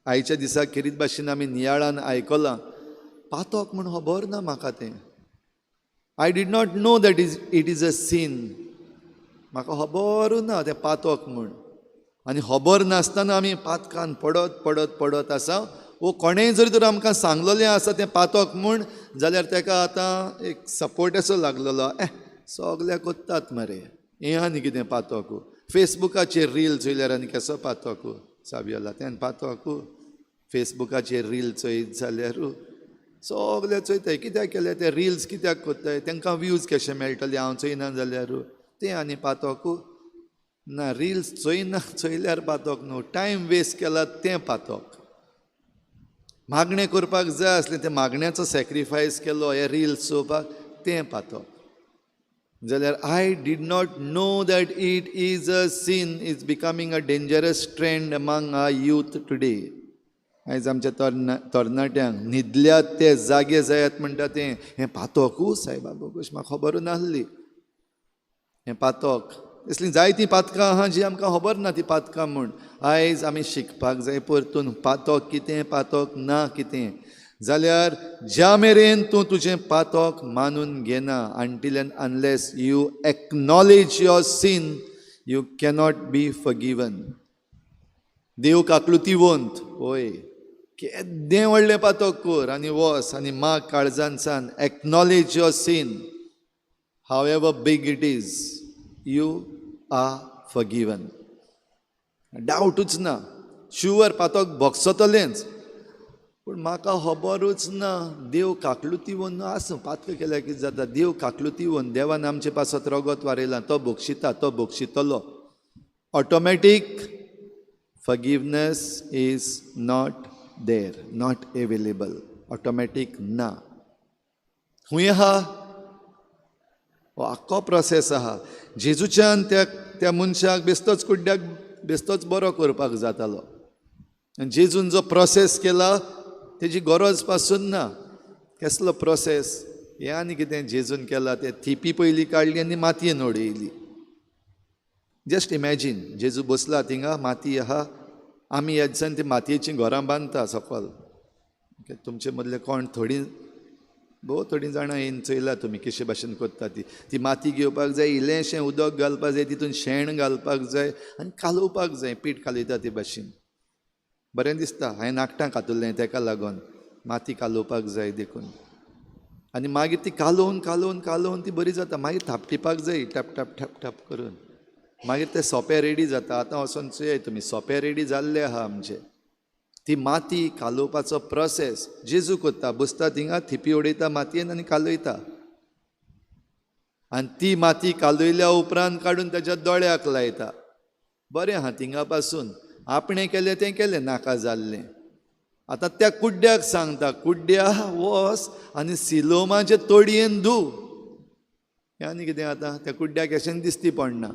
आयच्या दिसा खेरीत भाशेन आमी नियाळान आयकलां, पातोक म्हूण खबर ना म्हाका तें, I did not know that is it is a sin, म्हाका खबरूच ना तें पातोक म्हूण. आनी खबर नासतना आमी पातकान पडत पडत पडत आसा. वो कोणेंय जरी तर आमकां सांगलेलें आसा तें पातोक म्हूण, जाल्यार तेका आतां एक सपोर्ट असो लागलेलो, सगल्या कोत्तात मरे, हें आनी कितें पातोक, फेसबुकाचेर रील चोयल्यार आनी केसो पातोक साबियोला तें पातोक, फेसबुकाचेर रील चोयत जाल्यार सगळे चोयताय कित्याक केले ते रिल्स, कित्याक कोत्ताय, तांकां व्यूज कशे मेळटले हांव चोयना जाल्यार, तें आनी पातोक ना. रिल्स चोयना, चोयल्यार पातोक न्हू, टायम वेस्ट केला तें पातोक. मागणें करपाक जाय आसलें तें मागण्याचो सॅक्रिफायस केलो हे रिल्स चोवपाक, तें पातोक. जाल्यार I did not know that it is a sin is becoming a dangerous trend among our youth today. आयज आमच्या तरणाट्यांक न्हिदल्यात ते जागे जायात म्हणटा तें, हें पातोकू सायबा बोगोश म्हाका खबर नासली, हें पातोक. असलीं जायतीं पातकां आहा जी आमकां खबर ना ती पातकां म्हूण. आयज आमी शिकपाक जाय परतून पातोक कितें, पातोक ना कितें. जाल्यार ज्या मेरेन तूं तुजें पातोक मानून घेना, until and unless you acknowledge your sin, you cannot be forgiven. देव काकलुतीवंत, होय, केदें व्हडलें पातोक कर आनी वस आनी माग काळजान, acknowledge your sin, however big it is, you are forgiven. डावटूच ना, शुवर पातोक भोगसतलेंच. पूण म्हाका खबरूच ना देव काकलुतीवन आसूं, पातक केल्यार कितें जाता, देव काकलुतीवन, देवान आमचे पासत रगत वारयलां, तो बक्षिता, तो बक्षितलो. Automatic forgiveness is not there, not available, automatic ना. खूंय आहा हो आख्खो प्रोसेस आहा. जेजूच्यान त्या त्या मनशाक बेस्तोच कुड्ड्याक बेस्तोच बरो करपाक जातालो, आनी जेजून जो प्रोसेस केला तेजी गरज पासून ना. केसलो प्रोसेस हें आनी कितें जेजून केला, तें थिपी पयली काडली आनी मातयेन उडयली. जस्ट इमॅजीन, जेजू बसला थिंगा, माती आहा, आमी ह्या दिसान ती मातयेचीं घरां बांदता सकल. तुमचे मदले कोण थोडीं भोव थोडीं जाणां येवन चोयला तुमी कशे भाशेन करता ती. ती माती घेवपाक जाय, इल्लेंशें उदक घालपाक जाय, तितून शेण घालपाक जाय आनी कालोवपाक जाय, पीठ कालयता ते भाशेन. बरें दिसता, हांवें नाकटां कातुरलें तेका लागून, माती कालोवपाक जाय देखून. आनी मागीर ती कालोवन कालोवन कालोवन ती बरी जाता, मागीर थापटिपाक जाय, टॅप टॅप टॅप टॅप करून, मागीर ते सोपे रेडी जाता. आतां वचोन चोयाय तुमी, सोपे रेडी जाल्ले आहा आमचे. ती माती कालोवपाचो प्रोसेस जेजू करता, बसता थिंगा, थिपी उडयता मातयेन आनी कालयता. आनी ती माती कालयल्या उपरांत काडून ताच्या दोळ्याक लायता. बरें आहा, थिंगा पासून आपणें केलें तें केलें, नाका जाल्लें. आतां त्या कुड्ड्याक सांगता, कुड्ड्या वस आनी सिलोमाचे तोडयेन धू. हें आनी कितें आतां त्या कुड्ड्याक अशें दिसती पडना.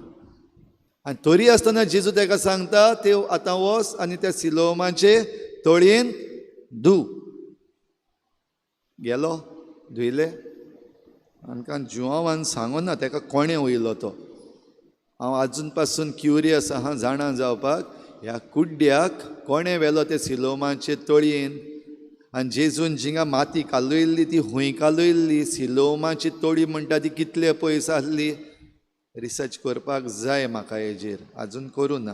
आनी तरी आसतना जेजू ताका सांगता, ते आतां वस आनी त्या सिलोमाचे तळयेन धू. गेलो, धुयले. आमकां जुआवान सांगूना ताका कोणें वयलो तो. हांव आजून पासून क्युरियस आहा जाणा जावपाक, ह्या कुड्ड्याक कोणें व्हेलो ते सिलोमाचे तळयेन. आनी जेजून जिंगा माती कालयल्ली ती हुंय कालयल्ली, सिलोमाची तळी म्हणटा ती कितले पयस आसली रिसर्च करपाक जाय म्हाका हेजेर, आजून करूं ना,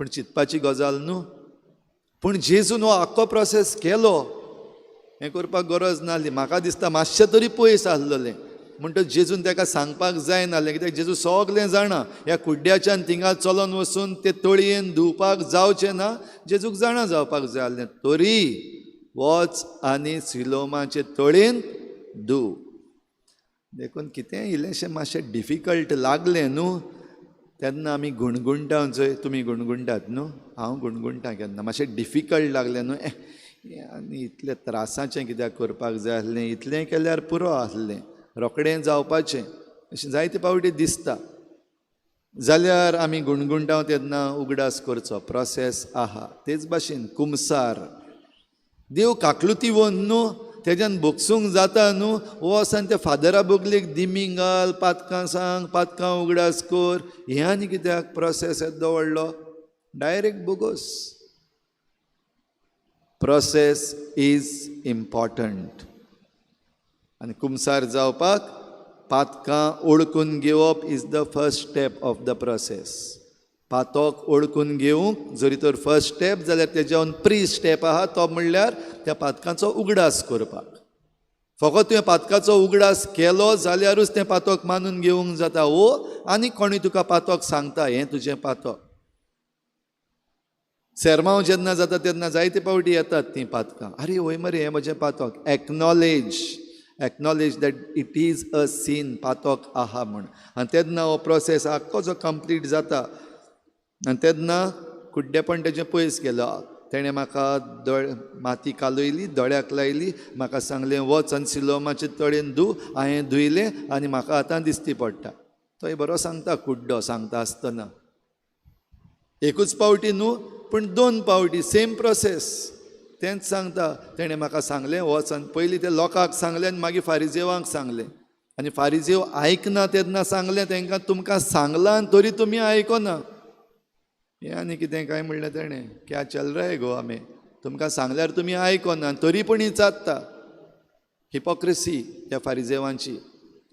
पूण चिंतपाची गजाल न्हू. पूण जेजून हो आख्खो प्रोसेस केलो, हें करपाक गरज नासली. म्हाका दिसता मातशें तरी पयस आसलेलें. म्हणटच जेजून ताका सांगपाक जायनासलें, कित्याक जेजू सगलें जाणा. ह्या कुड्ड्याच्यान थिंगा चलोन वचून ते तळयेन धुवपाक जावचें ना, जेजूक जाणा जावपाक जाय आसलें. तरी वच आनी सिलोमाचे तळयेन धूव. देखून कितेंय इल्लेंशें मातशें डिफिकल्ट लागलें न्हू तेन्ना आमी गुणगुणटा. जंय तुमी गुणगुणटात न्हू, हांव गुणगुणटा केन्ना मातशें डिफिकल्ट लागलें न्हू, आनी इतलें त्रासाचें कित्याक करपाक जाय आसलें, इतलें केल्यार पुरो आसलें, रोखडें जावपाचें, अशें जायते पावटी दिसता. जाल्यार आमी गुणगुणटा तेन्ना उगडास करचो, प्रोसेस आहा. तेच भाशेन कुमसार, देव काकलुती वन न्हू, तेज्यान भोगसूंक जाता न्हू, वच आनी त्या फादरा बगलेक दिमी घाल, पातकां सांग, पातकां उगडास कर, हें आनी कित्याक प्रोसेस येदो व्हडलो? डायरेक्ट बोगोस. Process is important. आनी कुमसार जावपाक पातकां ओळखून घेवप is the first step of the process. पातक ओळखून घेवंक जरी तर फर्स्ट स्टेप जाल्यार तेज्यावन प्री स्टेप आहा, तो म्हणल्यार त्या पातकांचो उगडास करपाक. फकत तुवें पातकाचो उगडास केलो जाल्यारूच तें पातक मानून घेवंक जाता. ओ आनी कोणूय तुका पातक सांगता हें तुजें पातक. सेरमांव जेन्ना जाता तेन्ना जायते पावटी येतात तीं पातकां, आरे वय मरे हें म्हजें पातक. Acknowledge, acknowledge that it is a sin, पातक आहा म्हूण. आनी तेन्ना हो प्रोसेस आख्खो जो कंप्लीट जाता आनी तेन्ना कुड्डेपण तेजें पयस गेलो. तेणें म्हाका माती कालयली, दोळ्याक लायली, म्हाका सांगलें वच आनी सिलोमाचे तळयेन धू. हांवें धुयलें आनी म्हाका आतां दिसती पडटा. तोय बरो सांगता कुड्डो सांगता आसतना, एकूच पावटी न्हू पूण दोन पावटी सेम प्रोसेस तेंच सांगता. तेणें म्हाका सांगलें वच आनी पयलीं ते लोकांक सांगलें आनी मागीर फारिजेवांक सांगलें. आनी फारिजेव आयकना तेन्ना सांगलें तांकां, तुमकां सांगलां तरी तुमी आयकना. हें आनी कितें काय म्हणलें तेणें, क्या चल रहा है गोवा में, तुमकां सांगल्यार तुमी आयकना तरी पूण विचारता. हिपोक्रेसी ह्या फारिजेवांची.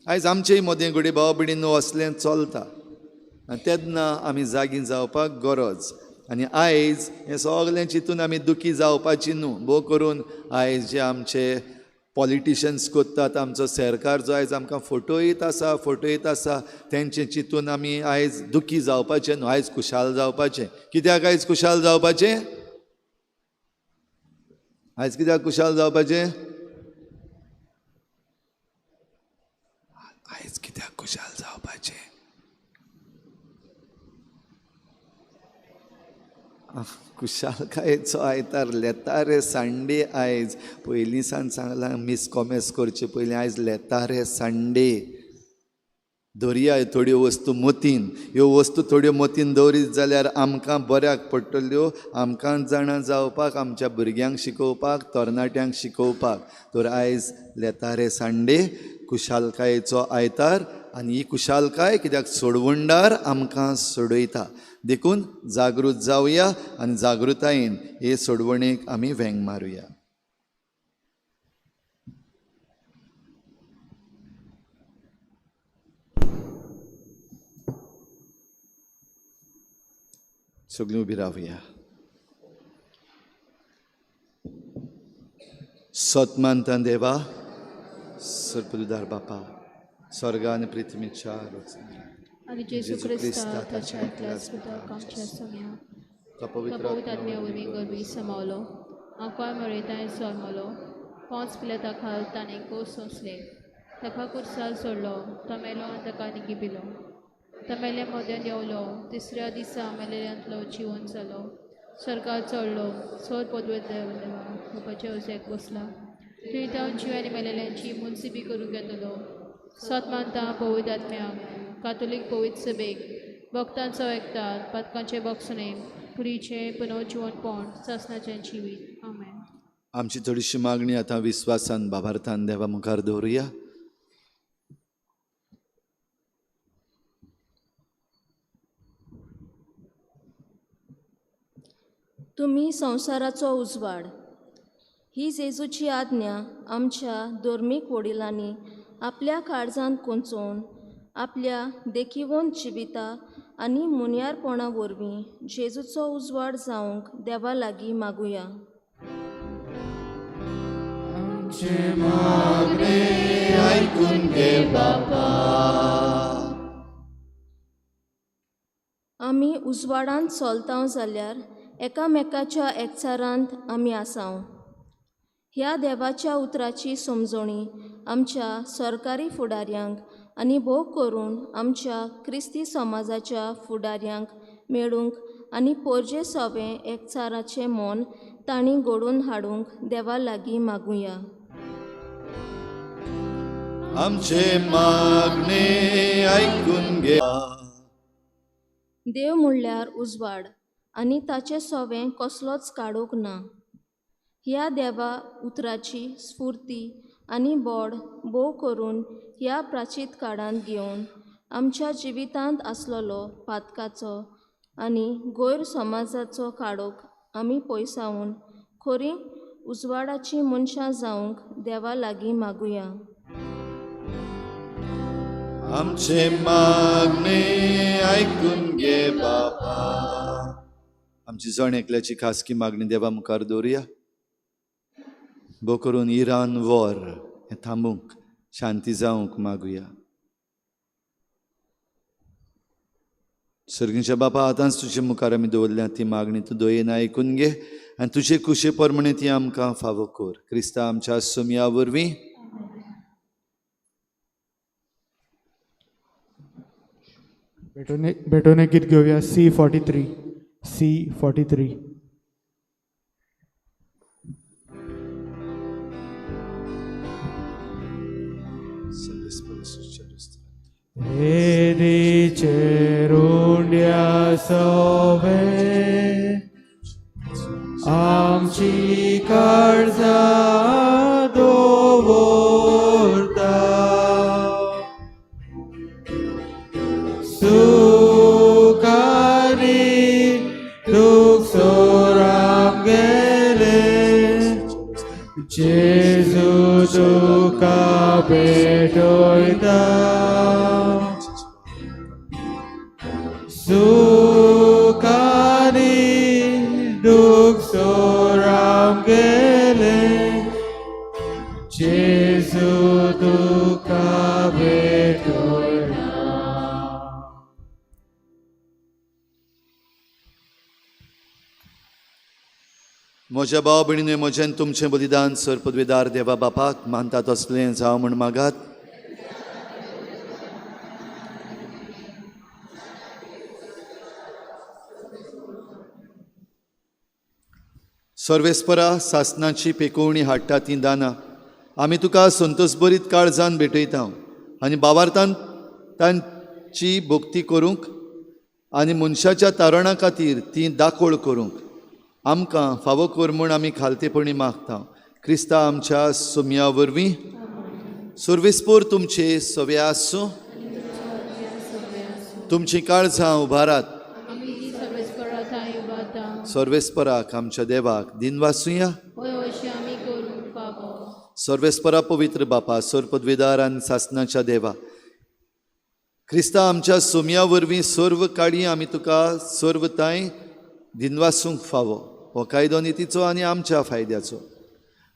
आयज आमचेय मदें घडये भाव भयणींनो असलें चलता. आनी तेन्ना आमी जागी जावपाक गरज. आनी आयज हें सगलें चिंतून आमी दुखी जावपाची न्हू. भोव करून आयज जे आमचे पॉलिटिशन्स करतात, आमचो सरकार जो आयज आमकां फटयत आसा, फटयत आसा, तेंचें चिंतून आमी आयज दुखी जावपाचें न्हू. आयज खुशाल जावपाचें. कित्याक आयज खुशाल जावपाचें? आयज कित्याक खुशाल जावपाचें? आयज कित्याक खुशाल जावपाचें? खुशालकायेचो आयतार, लेतारे संडे. आयज पयलीं सान सांगलां मिस कॉमेस करचे पयलीं, आयज लेतारे संडे. दवरया थोड्यो वस्तू मतीन, ह्यो वस्तू थोड्यो मतीन दवरीत जाल्यार आमकां बऱ्याक पडटल्यो, आमकां जाणा जावपाक, आमच्या भुरग्यांक शिकोवपाक, तरणाट्यांक शिकोवपाक. तर आयज लेतारे संडे, खुशालकायेचो आयतार. आनी ही खुशालकाय कित्याक सोडवणदार आमकां सोडयता. देखून जागृत जावया आनी जागृतायेन हे सोडवणेक आमी वेंग मारुया. सगळीं उबी रावया. सत मानता देवा, सर्पदुदार बापा, स्वर्गा आनी पृथ्वीच्या आनी जेजू क्रिस्ता ताच्या एकल्याच पुताक आमच्या सगळ्या तो पवित्र पवित्र वरवीं गर्वी समावलो, आंकवार मरेताय जल्मलो, पोंच पिलेता खाल ताणें कोस सोंसले, ताका कुर्सार सोडलो, तो मेलो आनी ताका निगिपिलो, तो मेले मदें देंवलो, तिसऱ्या दिसा मेलेल्यांतलो जिवन जालो, स्वर्गार चडलो, सोर पदवेर देवा बापाच्या उजव्याक बसला, थंय तावन जीव आनी मेलेल्यांची मुन्सिबी करूंक येतलो. सत मानता पवित्र आत्म्याक, कातोलीक पवित्र सभेक, भक्तांचो एकतात, पातकांचे बक्षणे, कुडीचें पुनर्जिवनपण, सासणाचें जिवीत. आमेन. आमची थोडीशी मागणी आतां विस्वासान बाबार्थान देवा मुखार दवरुया. तुमी संवसाराचो उजवाड. ही जेजूची आज्ञा आमच्या धर्मीक वडिलांनी आपल्या काळजांत कोंचोवन आपल्या देखिवंत जिविता आनी मुन्यारपणा वरवीं जेजूचो उजवाड जावंक देवा लागीं मागुया. आयकून घे बापा. आमी उजवाडांत चलता जाल्यार एकामेकाच्या एकचारांत आमी आसाव. ह्या देवाच्या उतराची समजणी आमच्या सरकारी फुडाऱ्यांक आनी भोव करून आमच्या क्रिस्ती समाजाच्या फुडाऱ्यांक मेळूंक आनी पोरजे सोवें एकचाराचें मन तांणी घडोवन हाडूंक देवा लागीं मागुया. आमचे मागणे आयकून घे. देव म्हणल्यार उजवाड आनी ताचें सोवें कसलोच काडूंक ना. ह्या देवा उतराची स्फुर्ती आनी बोड भोव करून ह्या प्राचीत काळांत घेवन आमच्या जिवितांत आसलेलो पातकाचो आनी गैर समाजाचो काळोख आमी पयसावन खरी उजवाडाची मनशां जावंक देवा लागीं मागुया. आमचे मागणे आयकून घे बापा. आमची जण एकल्याची खासगी मागणी देवा मुखार दवरुया. भोव करून इराण वॉर हें थांबूंक, शांती जावंक मागुया. सर्गीच्या बापा, आतांच तुजे मुखार आमी दवरल्या ती मागणी तूं दयेन आयकून घे आनी तुजे कुशे प्रमाणे ती आमकां फावो कर. क्रिस्ता आमच्या सोमया वरवीं. भेटोने गीत घेवया C43 C43. रुंड्या सवे आमची काळजा दवरता, सुखानी दुख सोराम गेले, जेजू तुका भेटयता. सुखानी दुख सोराम गेले, जेजू तुका भेटयता. म्हज्या भाव भयणीन म्हजें तुमचें बलिदान सर पदवेदार देवा बापाक मानता तसलें जावं म्हूण मागात. सर्वेस्परा सासनाची पेकोवणी हाडटा तीं दानां आमी तुका संतोषभरीत काळजान भेटयता आनी बावार्थान तांची भक्ती करूंक आनी मनशाच्या तारणा खातीर ती दाखोळ करूंक आमकां फावो कर म्हूण आमी खालतेपणी मागता. क्रिस्ता आमच्या सोमया वरवीं. सर्वेस्पोर तुमचे सवे आसूं. तुमची काळजां उबारात. सर्वेस्पराक आमच्या देवाक दिनवासुया. सर्वेस्परा पवित्र बापा, सर पदवेदार आनी सासनाच्या देवा, क्रिस्ता आमच्या सोमया वरवीं सर्व काळी आमी तुका सर्व तांय दिनवासूंक फावो. हो कायदो नितीचो आनी आमच्या फायद्याचो.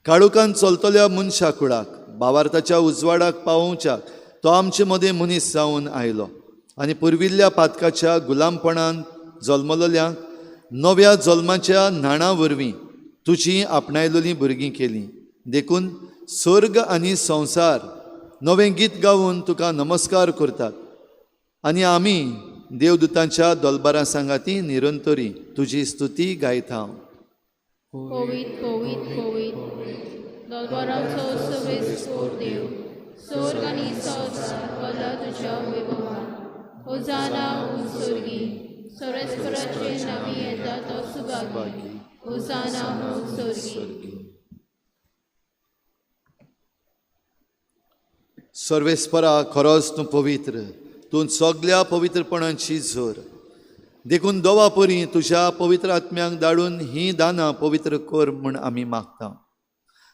काळोखान चलतल्या मनशा कुळाक बावार्थाच्या उजवाडाक पावोवच्याक तो आमचे मदें मनीस जावन आयलो आनी पुर्विल्ल्या पातकाच्या गुलामपणान जल्मलेल्यांक नव्या जल्माच्या न्हाणा वरवीं तुजी आपणायलेलीं भुरगीं केलीं. देखून स्वर्ग आनी संवसार नवें गीत गावन तुका नमस्कार करतात आनी आमी देवदूतांच्या दोलबारां सांगाती निरंतरी तुजी स्तुती गायता. पवित पवित पवित दोलबारांचो सवेस्पोर देव, स्वर्ग आनी संवसार भरला तुज्या वैभवान. होजाना उंच स्वर्गी, सर्वेस्पराचे नांवी येता तो सुभागी. होजाना उंच स्वर्गी. सर्वेस्परा खरोच तूं पवित्र, तूं सगल्या पवित्रपणाची जोर. देखून दोवा परी तुज्या पवित्र आत्म्यांक धाडून ही दानां पवित्र कर म्हूण आमी मागता.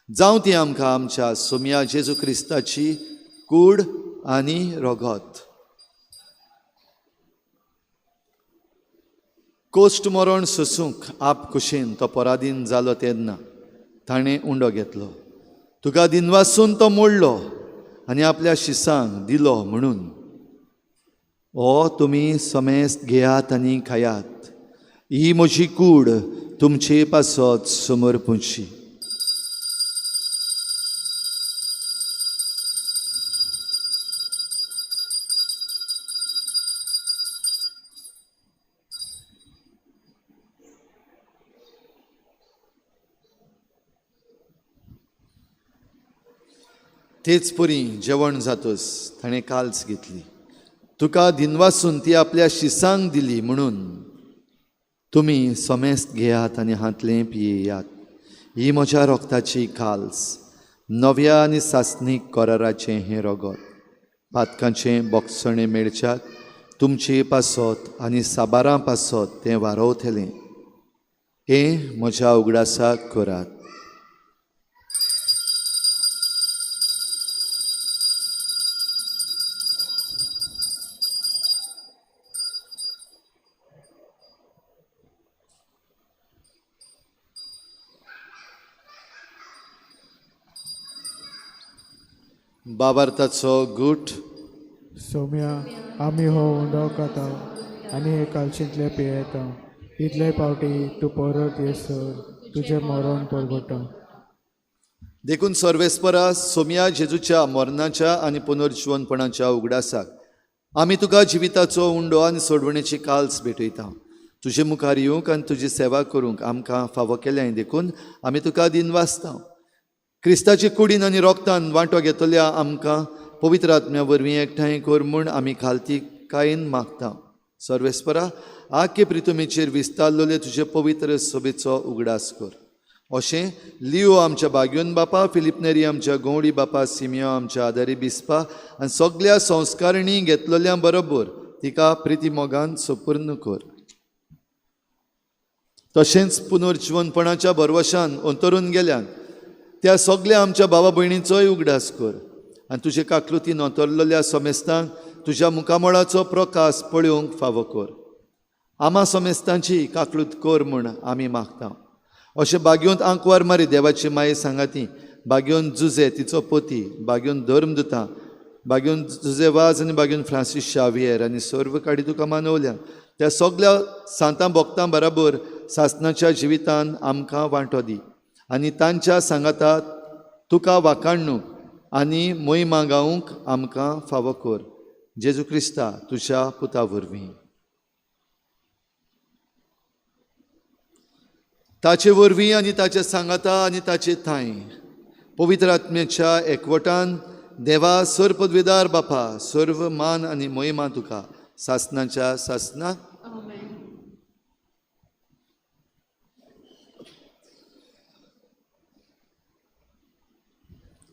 जावं ती आमकां आमच्या सोमया जेजू क्रिस्ताची कूड आनी रगत. कोश्ट मरण सोसूंक आप कुशीन तो पराधीन जालो तेन्ना ताणें उंडो घेतलो, तुका दिनवासून तो मोडलो आनी आपल्या शिसांक दिलो म्हणून, ओ तुमी समेस्त घेयात आनी खायात, ही म्हजी कूड तुमचे पासत समर्पूची. तेच परी जेवण जातच ताणें काल्स घेतली, तुका दिनवासून ती आपल्या शिसांक दिली म्हणून, तुमी समेस्त घेयात आनी हांतलें पियेयात, ही म्हज्या रोगताची काल्स, नव्या आनी सासणीक कराराचें हें रगत, पातकांचें बोगसणें मेळच्याक तुमचे पासत आनी साबारां पासत तें वारवतलें. हें म्हज्या उगडासाक करात. बाबार्थाचो गूट. सोम्या, आमी हो उंडो खाता आनी हे कालशींतले पियेता, इतले पावटी तूं परत येसर तुजें मरण परगटा. देखून सर्वेस्परा सोम्या जेजूच्या मरणाच्या आनी पुनर्जिवनपणाच्या उगडासाक आमी तुका जिविताचो उंडो आनी सोडवणेची काल्स भेटयता. तुजे मुखार येवंक आनी तुजी सेवा करूंक आमकां फावो केल्याय देखून आमी तुका दिनवासता. क्रिस्ताचे कुडीन आनी रोगतान वांटो घेतल्या आमकां पवित्र आत्म्या वरवीं एकठांय कर म्हूण आमी खालतीकायेन मागता. सर्वेस्परा आखे प्रितुमेचेर विस्तारलेले तुजे पवित्र सभेचो उगडास कर. अशें लियो आमच्या बाग्योन बापा, फिलिपनेरी आमच्या गौडी बापा, सिमियो आमच्या आदारी बिस्पा आनी सगल्या संस्कारणी घेतलेल्या बरोबर तिका प्रिती मोगान सपूर्ण कर. तशेंच पुनर्जिवनपणाच्या भरवशान अंतरून गेल्यान त्या सगल्या आमच्या भावा भयणींचोय उगडास कर आनी तुजे काकलुतीन अंतरलेल्या समेस्तांक तुज्या मुखामळाचो प्रकाश पळोवंक फावो कर. आमा समेस्तांची काकलूत कर म्हूण आमी मागता. अशें बागयोंत आंकवार मारी देवाची माये सांगाती, बागयोन जुजे तिचो पोती, बागयोन धर्मदुता, बागयोन जुजे वाज आनी बागयोन फ्रांसीस शावियर आनी सर्व काडी तुका मानवल्या त्या सगल्या सांतां भक्तां बराबर सासनाच्या जिवितान आमकां वांटो दी आनी तांच्या सांगाता तुका वाखाणूंक आनी मोहिमा गावंक आमकां फावो कर. जेजू क्रिस्ता तुज्या पुता वरवीं. ताचे वरवीं आनी ताचे सांगाता आनी ताचे थांय पवित्र आत्म्याच्या एकवटान देवा सर्व पदवेदार बापा सर्व मान आनी मोहिमा तुका सासनाच्या सासनाक.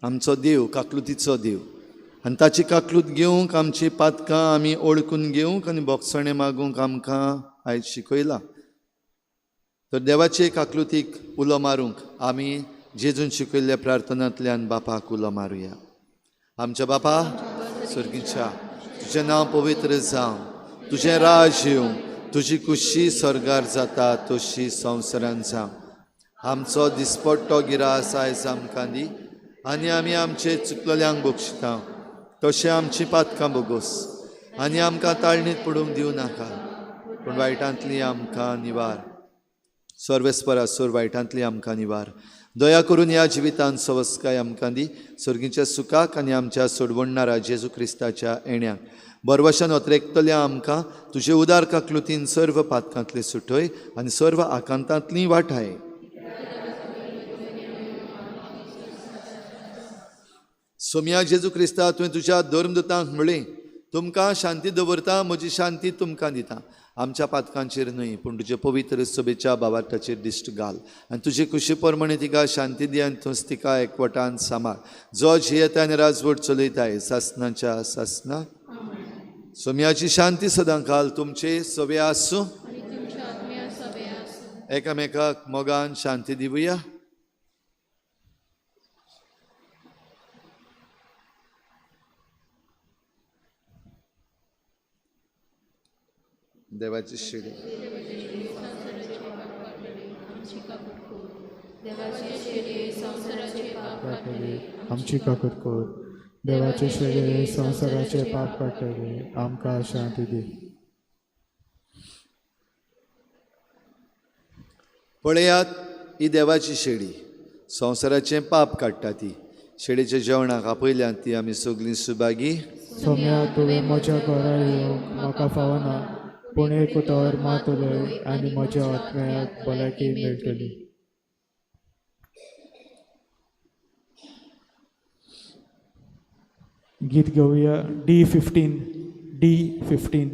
आमचो देव काकलुतीचो देव आनी ताची काकलूत घेवंक आमची पातकां आमी ओळखून घेवंक आनी बोगसणें मागूंक आमकां आयज शिकयलां. तर देवाचे काकलुतीक उलो मारूंक आमी जेजून शिकयल्ल्या प्रार्थनांतल्यान बापाक उलो मारुया. आमच्या बापा स्वर्गीच्या, तुजें नांव पवित्र जावं, तुजें राज येवं, तुजी कुशी स्वर्गार जाता तशी संवसारान जावं. आमचो दिसपट्टो गिरास आयज आमकां दी आनी आमी आमचे चुकलेल्यांक बक्षिता तशें आमची पातकां बोगोस आनी आमकां ताळणीत पडूंक दिवं नाका, पूण वायटांतली आमकां निवार. सर्वेस्परा सोर वायटांतली आमकां निवार. दया करून ह्या जिवितान सवस्काय आमकां दी, सर्गीच्या सुखाक आनी आमच्या सोडवणणारा जेजू क्रिस्ताच्या येण्याक बरवशान अत्रेकतल्या आमकां तुजे उदार काकलुतीन सर्व पातकांतली सुटय आनी सर्व आकांतांतली वाठाय. सोम्या जेजू क्रिस्ता, तुवें तुज्या धर्मदुतांक म्हळें, तुमकां शांती दवरता, म्हजी शांती तुमकां दिता. आमच्या पातकांचेर न्हय पूण तुजे पवित्र सभेच्या बाबार्थाचेर दिश्ट घाल आनी तुजे कुशी प्रमाणे तिका शांती दी आनी तूंच तिका एकवटान सांबाळ, जो जियेता आनी राजवट चलयताय सासनाच्या सासना. सोम्याची शांती सदां काल तुमचे सवे आसूं. एकामेकाक मोगान शांती दिवया. देवाची शिडी. आमची काकूट कर. देवाचे शेळये संवसाराचे पाप काडटले काडटले आमची काकूट कर. देवाचे शेळये संवसाराचे पाप काडटले आमकां शांती दी. पळयात ही देवाची शेळी संवसाराचें पाप काडटा. ती शेळीच्या जेवणाक आपयल्यान ती आमी सगळीं सुभागी. सोम्या तुवें म्हज्या घरा येवंक म्हाका फावना, पूण एक उतर मात उलय आनी म्हज्या आत्म्याक भलायकी मेळटली. गीत घेवया D15 D15.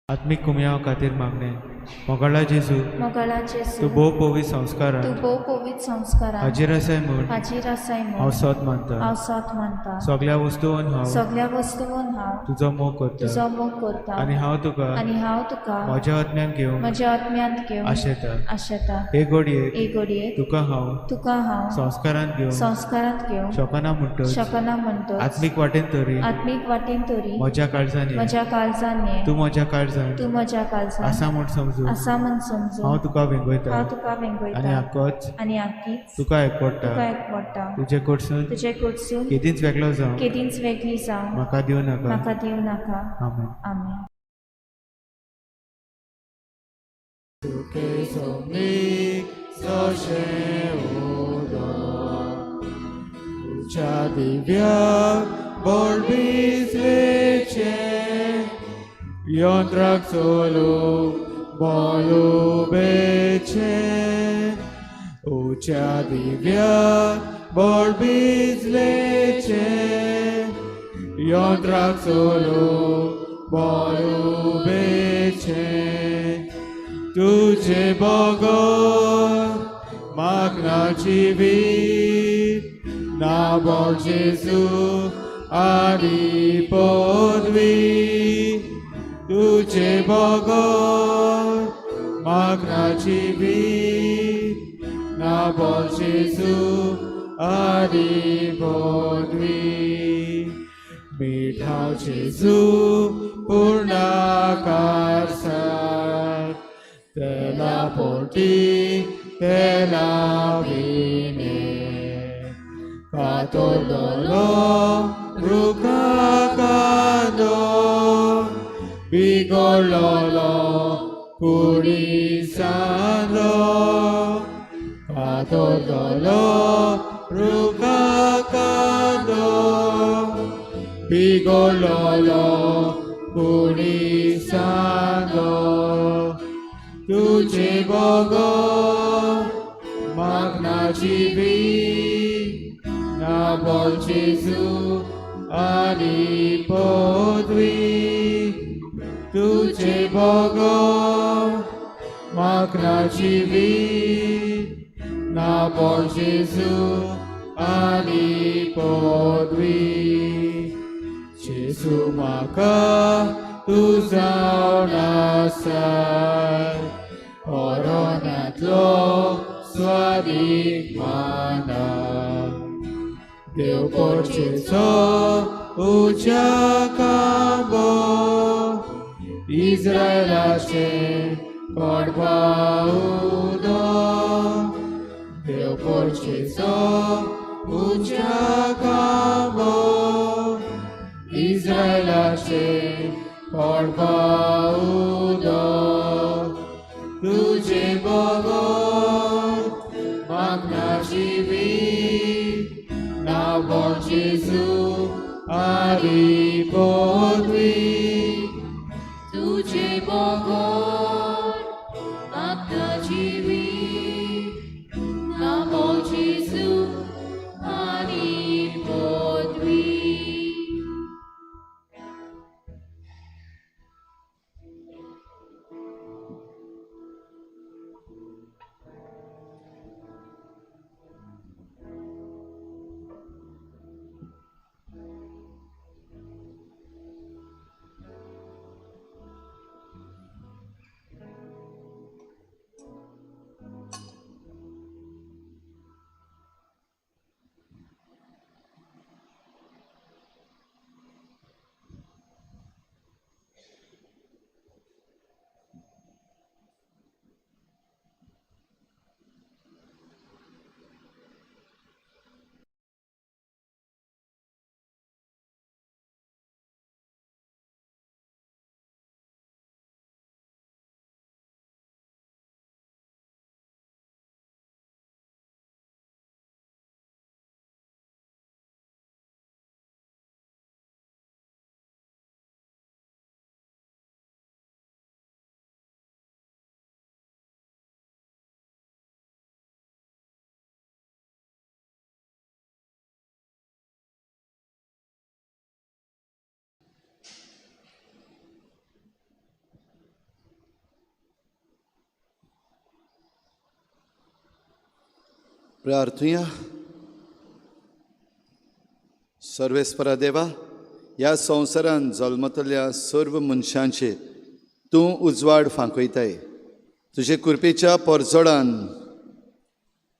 आत्मीक कुमयांव खातीर मागणें. मोगाळा जेजू, मोगाळा जेजू, तूं भोव पवित्र संस्कारान तूं भोव पवित्र संस्कारान हाजीर आसाय म्हूण हाजीर आसाय म्हूण हांव सत मानता. हांव सत मानता. सगळ्या वस्तून हांव सगळ्या वस्तून हांव तुजो मोग करता तुजो मोग करता आनी हांव तुका म्हज्या आत्म्यांत घेवंक म्हज्या आत्म्यांत घेवंक आशेता. आशेता. हे घडयेक हे घडयेक तुका हांव संस्कारांत घेवंक शकना म्हणटच शकना म्हणटच आत्मीक वाटेन तरी म्हज्या काळजान ये. म्हज्या काळजान ये. तूं म्हज्या काळजान तूं म्हज्या काळजान आसा म्हूण समजून आसा म्हूण समजून हांव तुका वेंगयता हांव तुका वेंगयता आनी आकोच आनी आकीच तुका एकवडटा. तुका एकवडटा. तुजे कडसून तुजे कडसून केदींच वेगळो जावं केदींच वेगळी जावं म्हाका दिवं नाका. म्हाका दिवं नाका. आमेन. आमेन. तुके सोमीक जशें उदक तुज्या दिव्याक बोल भिजलेचें यंत्राक चलूंक बोलुबेचें उच्या दिव्याक बोल भिजलेचें यंत्राक चलूंक बोलुबेचें तुझे बगर म्हाका ना जिवीत ना बोल जेजू आनी पदवी. तुझे बगर म्हाका ना जिवीत ना बोल जेजू आनी पदवी. मिठाव जेजू पूर्णाकार सार तेला पोटी तेला विने कातोलो रुखा कांदो बिगोडलो कुडी सांदो कातोलो रुखा कांदो बिगोडलो कुडी सांदो. तुझे बगर म्हाका ना जिवीत ना बोल जेजू आनी पदवी. तुझे बगर म्हाका ना जिवीत ना बोल जेजू आनी पदवी. जेजू म्हाका तूं जावन आसाय कोरोनांतलो स्वादीक माना. देव पोरचेचो उज्या कांबो इस्रायलाचें कोडपा उदक. देव पोरचेचो उज्या कांबो इस्रायलाचें कोडपा उदक. तुझे बगर म्हाका ना जिवीत ना बोल जेजू आनी पदवी. तुझे बगर म्हाका ना जिवीत ना बोल जेजू आनी पदवी. प्रार्थुया. सर्वेस्परा देवा, ह्या संवसारान जल्मतल्या सर्व मनशांचेर तूं उजवाड फांकयताय. तुजे कृपेच्या परजोडान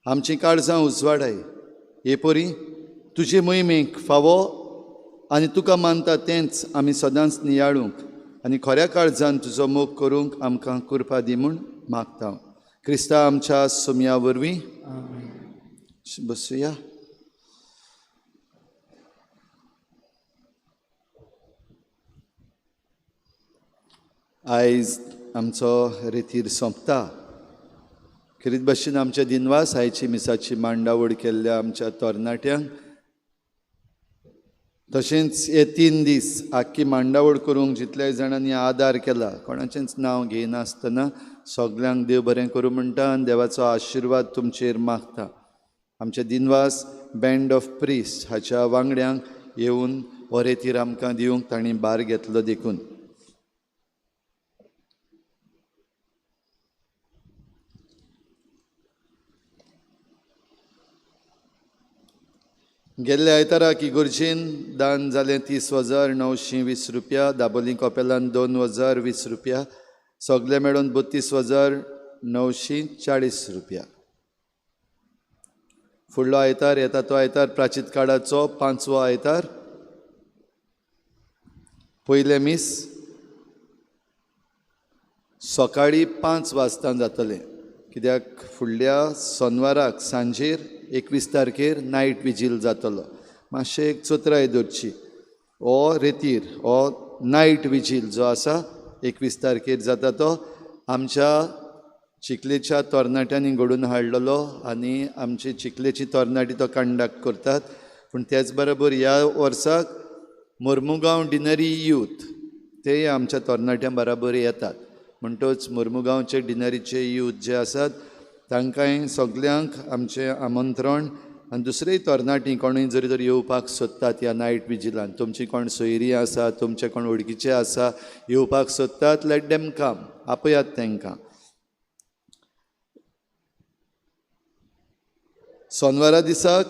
आमचीं काळजां उजवाडाय. हे परी तुजे मोहिमेक फावो आनी तुका मानता तेंच आमी सदांच नियाळूंक आनी खऱ्या काळजान तुजो मोग करूंक आमकां कृपा दी म्हूण मागता. क्रिस्ता आमच्या सोमया वरवीं. बसुया. आयज आमचो रेतीर सोंपता. खेरीत भाशेन आमच्या दिनवास आयची मिसाची मांडावळ केल्ल्या आमच्या तरणाट्यांक, तशेंच हे 3 दीस आख्खी मांडावळ करूंक जितल्या जाणांनी आदार केला, कोणाचेंच नांव घेयनासतना सगल्यांक देव बरें करूं म्हणटा आनी देवाचो आशिर्वाद तुमचेर मागता. आमचे दिनवास बँड ऑफ प्रिस्ट हाच्या वांगड्यांक येवन हो रेतीर आमकां दिवंक तांणी भार घेतलो देखून. गेल्ल्या आयताराक इगोर्जेन दान जालें 30,920 रुपया, दाबोली कपेलान 2,020 रुपया, सगळे मेळून 32,940 रुपया. फुडलो आयतार येता तो आयतार प्राचीत काळाचो 5वो आयतार, पयलें मीस सकाळीं 5 वाजता जातलें. कित्याक फुडल्या सोनवाराक सांजेर 21 तारखेर नायट विजील जातलो. मातशें एक चतराय दवरची. हो रेतीर हो नायट विजील जो आसा 21 तारखेर जाता तो आमच्या चिखलेच्या तरणाट्यांनी घडोवन हाडलेलो आनी आमची चिखलेची तरणाटी तो कंडक्ट करतात. पूण त्याच बरोबर ह्या वर्साक मोर्मुगांव डिनरी यूथ तेय आमच्या तरणाट्यां बराबर येतात. म्हणटच मोर्मुगांवचे डिनरीचे यूथ जे आसात तांकांय सगल्यांक आमचें आमंत्रण. आनी दुसरेय तरणाटी कोणूय जरी तर येवपाक सोदतात ह्या नायट विजिलान, तुमची कोण सोयरी आसा, तुमचे कोण वळखीचे आसा येवपाक सोदतात, लेट देम काम, आपयात तांकां. सोनवारा दिसाक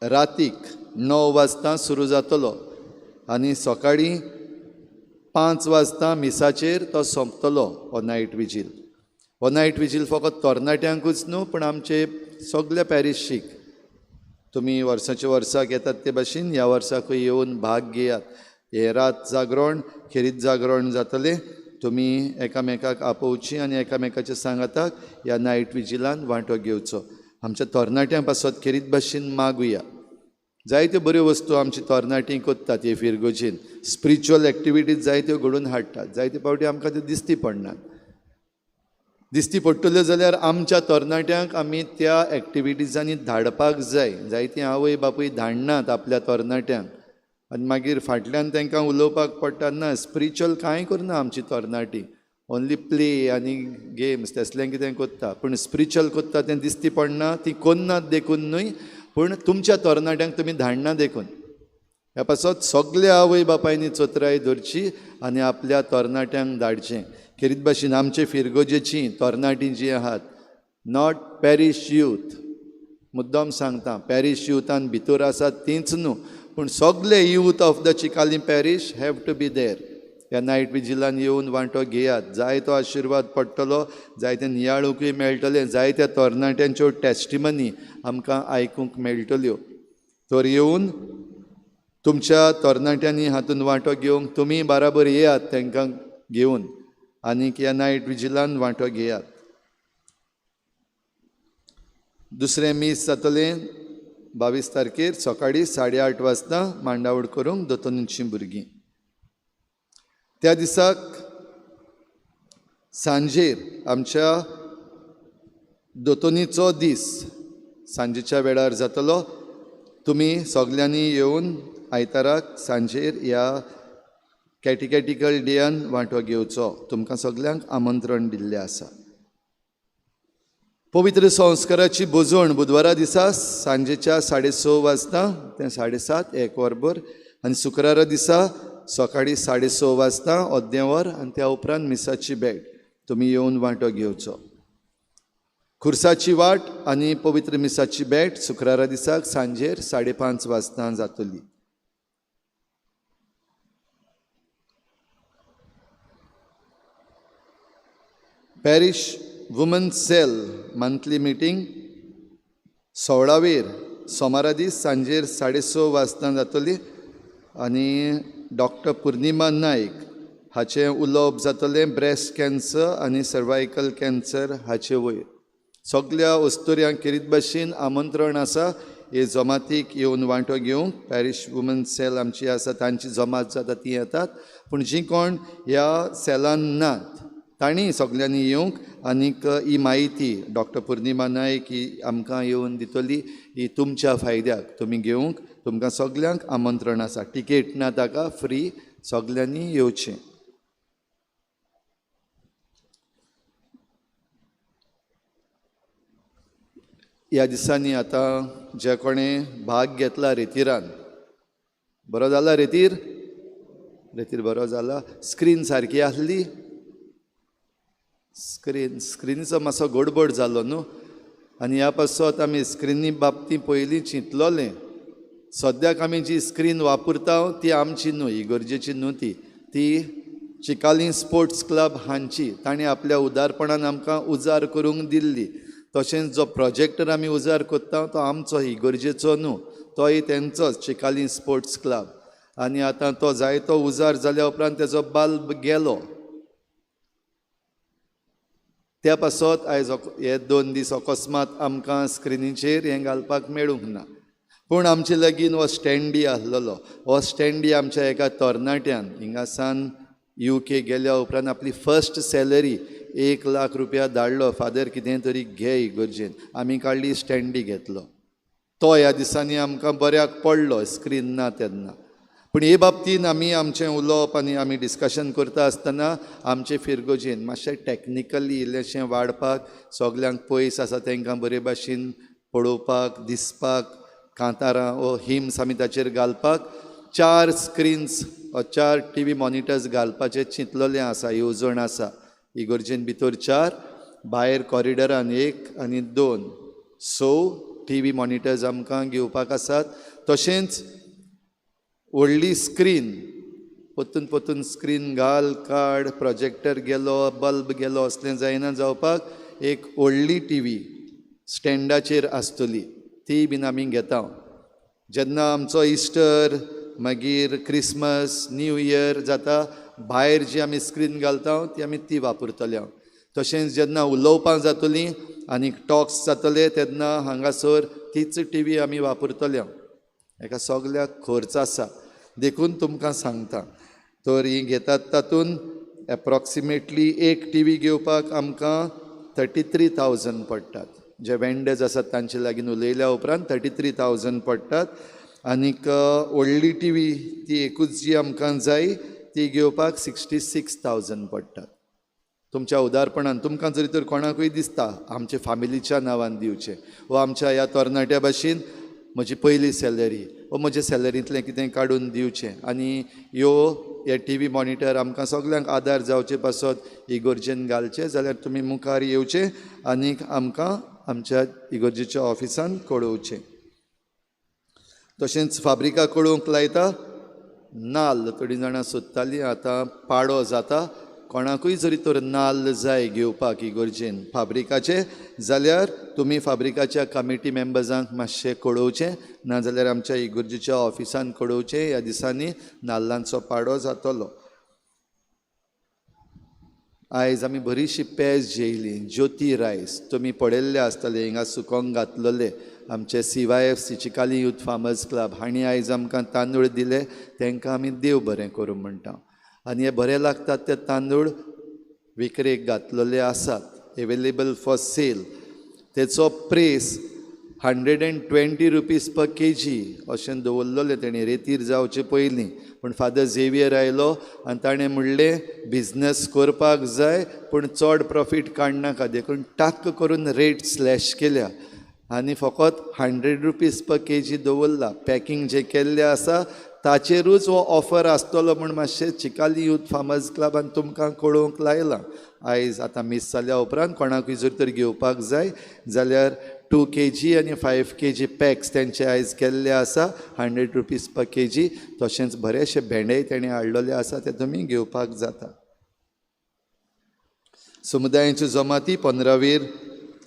रातीक 9 वाजता सुरू जातलो आनी सकाळीं 5 वाजता मिसाचेर तो सोंपतलो हो नायट विजील. हो नायट विजील फकत तरणाट्यांकूच न्हू पण आमचे सगल्या पॅरिशीक. तुमी वर्साचे वर्साक येतात ते भाशेन ह्या वर्साकूय येवन भाग घेयात. हे रात जागरण खेरीत जागरण जातलें. तुमी एकामेकाक आपोवची आनी एकामेकाच्या सांगाताक ह्या नायट विजिलान वांटो घेवचो. आमच्या तरणाट्यां पासत खेरीत भाशेन मागुया. जायत्यो बऱ्यो वस्तू आमची तरणाटी करतात हे फिरगोजेन, स्पिरिच्युअल एक्टिविटीज जायत्यो घडोवन हाडटात. जायते फावटी आमकां त्यो दिसती पडनात. दिसती पडटल्यो जाल्यार आमच्या तरणाट्यांक आमी त्या एक्टिविटीजांनी धाडपाक जाय. जायतीं आवय बापूय धाडनात आपल्या तरणाट्यांक आनी मागीर फाटल्यान तांकां उलोवपाक पडटा. ना, स्पिरिच्युअल कांय करना आमची तरणाटी, ओन्ली प्ले आनी गेम्स तसलें कितें करता. पूण स्पिरिच्युअल करता तें दिसती पडना, ती करनात देखून न्हय, पूण तुमच्या तरणाट्यांक तुमी धाडना देखून. ह्या पासत सगल्या आवय बापायनी चतराय धरची आनी आपल्या तरणाट्यांक धाडचें. खेरीत भाशेन आमचे फिरगोजेची तरणाटी जी आहात, not parish youth, मुद्दम सांगता, पॅरीश युथान भितर आसात तींच न्हू, पूण सगले youth of the Chicalim parish have to be there. ह्या नायट विजिलान येवन वांटो घेयात. जायतो आशिर्वाद पडटलो, जायते नियाळुकूय मेळटलें, जायत्या तरणाट्यांच्यो टेस्टिमनी आमकां आयकूंक मेळटल्यो. तर येवन तुमच्या तरणाट्यांनी हातून वांटो घेवंक तुमी बराबर येयात तांकां घेवन आनीक ह्या नायट विजिलान वांटो घेयात. दुसरें मीस जातलें 22 तारखेर सकाळीं 8:30 वाजता मांडावळ करूंक दोतोनीचीं भुरगीं. त्या दिसाक सांजेर आमच्या दोतोनीचो दीस सांजेच्या वेळार जातलो. तुमी सगल्यांनी येवन आयताराक सांजेर ह्या कॅटिकॅटिकल डेयान वांटो घेवचो. तुमकां सगल्यांक आमंत्रण दिल्लें आसा. पवित्र संस्काराची भोजवण बुधवारा दिसा सांजेच्या 6:30 वाजता ते 7:30 एक वरभर, आनी शुक्रारा दिसा सकाळीं 6:30 वाजता अर्दें वर, आनी त्या उपरांत मिसाची भेट. तुमी येवन वांटो घेवचो. खुर्साची वाट आनी पवित्र मिसाची भेट शुक्रारा दिसाक सांजेर 5:30 वाजता जातली. Parish woman cell monthly meeting 16वेर सोमारा दीस सांजेर 6:30 वाजता जातली आनी डॉक्टर पूर्णिमा नायक हाचें उलोवप जातलें ब्रेस्ट कॅन्सर आनी सर्वायकल कॅन्सर हाचे वयर. सगल्या अस्तुऱ्यांक खेरीत भाशेन आमंत्रण आसा हे जमातीक येवन वांटो घेवंक. पॅरीश वुमन सेल आमची आसा, तांची जमात जाता ती येतात, पूण जीं कोण ह्या सेलान नात तांणी सगल्यांनी येवंक आनीक ही म्हायती डॉक्टर पूर्णिमा नायक ही आमकां येवन दितली. ही तुमच्या फायद्याक तुमी घेवंक तुमकां सगल्यांक आमंत्रण आसा. टिकेट ना ताका, फ्री, सगल्यांनी येवचें. ह्या दिसांनी आतां जे कोणें भाग घेतला रेतिरान, बरो जाला रेतीर, रेतीर बरो जाला. स्क्रीन सारकी आसली, स्क्रिनीचो मातसो गडबड जालो न्हू, आनी ह्या पासत आमी स्क्रिनी बाबतींत पयलीं चिंतलोलें. सद्याक आमी जी स्क्रीन वापरता ती आमची न्हू, इगर्जेची न्हू, ती ती चिकाली स्पोर्ट्स क्लब हांची. तांणी आपल्या उदारपणान आमकां उजार करूंक दिल्ली. तशेंच जो प्रोजेक्टर आमी उजार करता तो आमचो इगर्जेचो न्हू, तोय तेंचोच, चिकाली स्पोर्ट्स क्लब. आनी आतां तो जायतो उजार जाल्या उपरांत तेजो बल्ब गेलो. त्या पासत आयज हे 2 दीस अकस्मात आमकां स्क्रिनीचेर हें घालपाक मेळूंक ना. पूण आमचे लागीं हो स्टँडी आसलेलो. हो स्टँडी आमच्या एका तरणाट्यान हिंगासान UK गेल्या उपरांत आपली फर्स्ट सॅलरी 1 लाख रुपया धाडलो. फादर कितें तरी घे इगर्जेन. आमी काडली स्टँडी घेतलो. तो ह्या दिसांनी आमकां बऱ्याक पडलो, स्क्रीन ना तेन्ना. पूण हे बाबतीन आमी आमचें उलोवप आनी आमी डिस्कशन करता आसतना आमचे फिरगोजेन मातशें टॅक्निकली इल्लेशें वाडपाक, सगल्यांक पयस आसा तांकां बरे भाशेन पळोवपाक दिसपाक, कांतारां वो हिम्स आमी ताचेर घालपाक 4 स्क्रिन्स 4 TV monitors घालपाचें चिंतलेलें आसा, येवजण आसा. इगर्जेन भितर 4, भायर कॉरिडरान 1 आनी 2, 6 TV monitors आमकां घेवपाक आसात. तशेंच व्हडली स्क्रीन, परतून परतून स्क्रीन घाल काड, प्रोजेक्टर गेलो, बल्ब गेलो असलें जायना जावपाक एक व्हडली TV स्टँडाचेर आसतली, ती बीन आमी घेता. जेन्ना आमचो इस्टर, मागीर क्रिसमस, न्यू इयर जाता, भायर जी आमी स्क्रीन घालता ती आमी ती वापरतले. तशेंच जेन्ना उलोवपां जातलीं आनी टॉक्स जातले तेन्ना हांगासर तीच TV आमी वापरतले. एका सगल्याक खर्च आसा, देखून तुमकां सांगता. तर ही घेतात तातूंत एप्रॉक्सिमेटली एक TV घेवपाक आमकां 33,000 पडटात. जे वेंडर्स आसात तांचे लागीं उलयल्या उपरांत 33,000 पडटात. आनीक व्हडली TV ती एकूच जी आमकां जाय ती घेवपाक 66,000 पडटात. तुमच्या उदारपणान तुमकां जरी तर कोणाकूय दिसता आमच्या फामिलीच्या नांवान दिवचें वा आमच्या ह्या तरणाट्या भाशेन म्हजी पयली सॅलरी वा म्हजे सॅलरींतलें कितें काडून दिवचें आनी ह्यो हे TV monitor आमकां सगल्यांक आदार जावचे पासत इगर्जेन घालचे जाल्यार तुमी मुखार येवचें आनीक आमकां आमच्या इगर्जेच्या ऑफिसान कळोवचें. तशेंच फाब्रिका कळोवंक लायता. नाल्ल थोडीं जाणां सोदतालीं, आतां पाडो जाता. कोणाकूय जरी तर नाल्ल जाय घेवपाक इगर्जेन फाब्रिकाचे जाल्यार तुमी फाब्रिकाच्या कमिटी मेंबर्सांक मातशें कळोवचें, नाजाल्यार आमच्या इगर्जेच्या ऑफिसान कळोवचें. ह्या दिसांनी नाल्लांचो पाडो जातलो. आयज आमी बरीशी पेज जेयली, ज्योती रायस तुमी पळयल्ले आसतले, हिंगा सुकोंक घातलेले आमचे CYFC Chicalim youth farmers club हांणी आयज आमकां तांदूळ दिले. तांकां आमी देव बरें करूं म्हणटा. आनी हे बरे लागतात ते तांदूळ विकरेक घातलेले आसात, एवेलेबल फॉर सेल. तेचो प्रेस 120 रुपीज पर kg अशें दवरलेलें तेणें रेतीर जावचे पयलीं. पूण फादर झेवियर आयलो आनी ताणें म्हणलें बिजनस करपाक जाय पूण चड प्रॉफीट काडनाका, देखून टाक्क करून रेट स्लॅश केल्या आनी फकत 100 रुपीज पर kg दवरला. पॅकींग जें केल्लें आसा ताचेरूच हो ऑफर आसतलो म्हूण मातशें चिकाली यूथ फार्मर्स क्लबान तुमकां कळोवंक लायलां. आयज आतां मीस जाल्या उपरांत कोणाकूय जर तर घेवपाक जाय जाल्यार 2 kg आनी 5 kg पॅक्स तेंचे आयज केल्ले आसा 100 रुपीज पर kg. तशेंच बरेचशे भेंडे तेणें हाडलेले आसा ते तुमी घेवपाक जाता. समुदायांच्यो जमाती 15वेर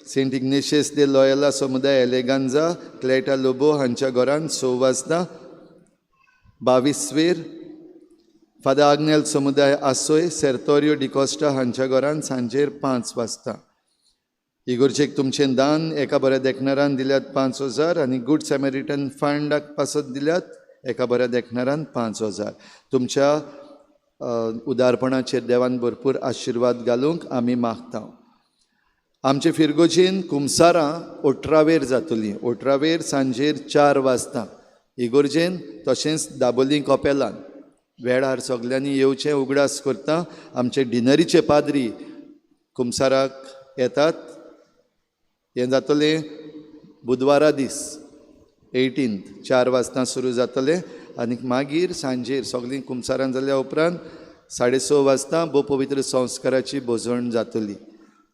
सेंट इग्नेशियस दे लॉयला समुदाय एलेगांजा क्लेटा लोबो हांच्या घरान 6 वाजता. 22वेर फादर आग्नेल समुदाय आसोय सेर्तोरियो डिकोस्टा हांच्या घरान सांजेर 5 वाजता. इगोर्जेक तुमचें दान एका बऱ्या देखणारान दिल्यात 5,000 आनी गुड सॅमेरिटन फंडाक पासत दिल्यात एका बऱ्या देखणारान 5,000. तुमच्या उदारपणाचेर देवान भरपूर आशिर्वाद घालूंक आमी मागता. आमचे फिरगोजीन कुमसारां 18वेर जातली. 18वेर सांजेर 4 वाजता इगोर्जेन तशेंच दाबोली कपेलान. वेळार सगल्यांनी येवचें उगडास करता. आमचे डिनरीचे पाद्री कुमसाराक येतात. हें जातलें बुधवारा दीस 18 4 वाजता सुरू जातलें आनी मागीर सांजेर सगळीं कुमसारां जाल्या उपरांत 6:30 वाजता भोव पवित्र संस्काराची भोजण जातली.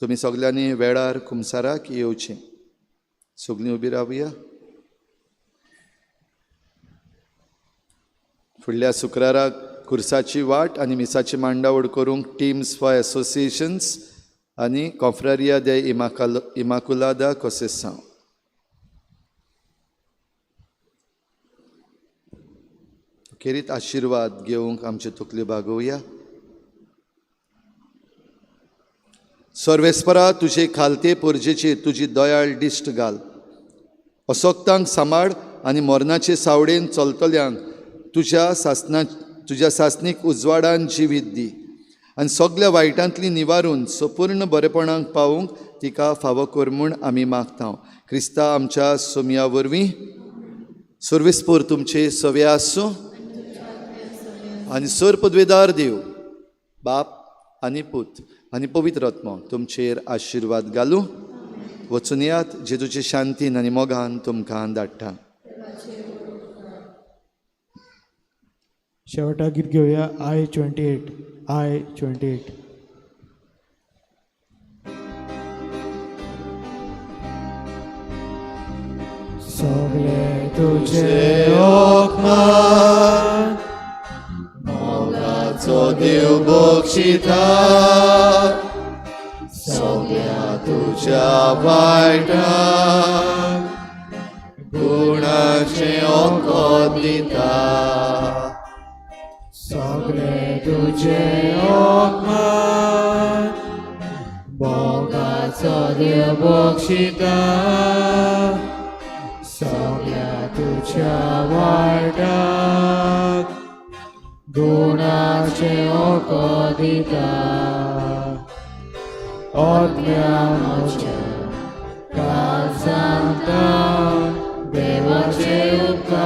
तुमी सगल्यांनी वेळार कुमसाराक येवचें. सगळीं उबी रावया. फुडल्या शुक्राराक कुर्साची वाट आनी मिसाची मांडावळ करूंक टीम्स फॉर एसोसिएशन्स आनी कॉफ्रारिया दे इमाकुलादा कोसेसांव. खेरीत आशिर्वाद घेवंक आमच्यो तकल्यो बागोवया. सर्वेस्परा तुजे खालते पोरजेचेर तुजी दयाळ दिश्ट घाल. असक्तांक सांबाळ आनी मरणाचे सावडेन चलतल्यांक तुज्या सासणीक उजवाडान जिवीत दी आनी सगल्या वायटांतली निवारून संपूर्ण बरेपणाक पावूंक तिका फावो कर म्हूण आमी मागता. क्रिस्ता आमच्या सोमया वरवीं. सर्वेस्पोर तुमचे सवे आसूं आनी सर पदवेदार देव बाप आनी पूत आनी पवित्र आत्मो तुमचेर आशिर्वाद घालूं. वचून यात जेजूचे शांतीन आनी मोगान तुमकां धाडटा. शेवटा गीत घेवया I-28 I-28. सगळे तुझे ओकमान मोगाचो देव बक्षिता सगळ्या तुझ्या वायटाक गुणाचें ओकद दिता. सगळे तुझे ओकमान मोगाचो देव बक्षिता सगळ्या तुझ्या वायटाक गुणाचें ओकद दिता. आत्म्या म्हज्या काळजांत देवाचे उपकार.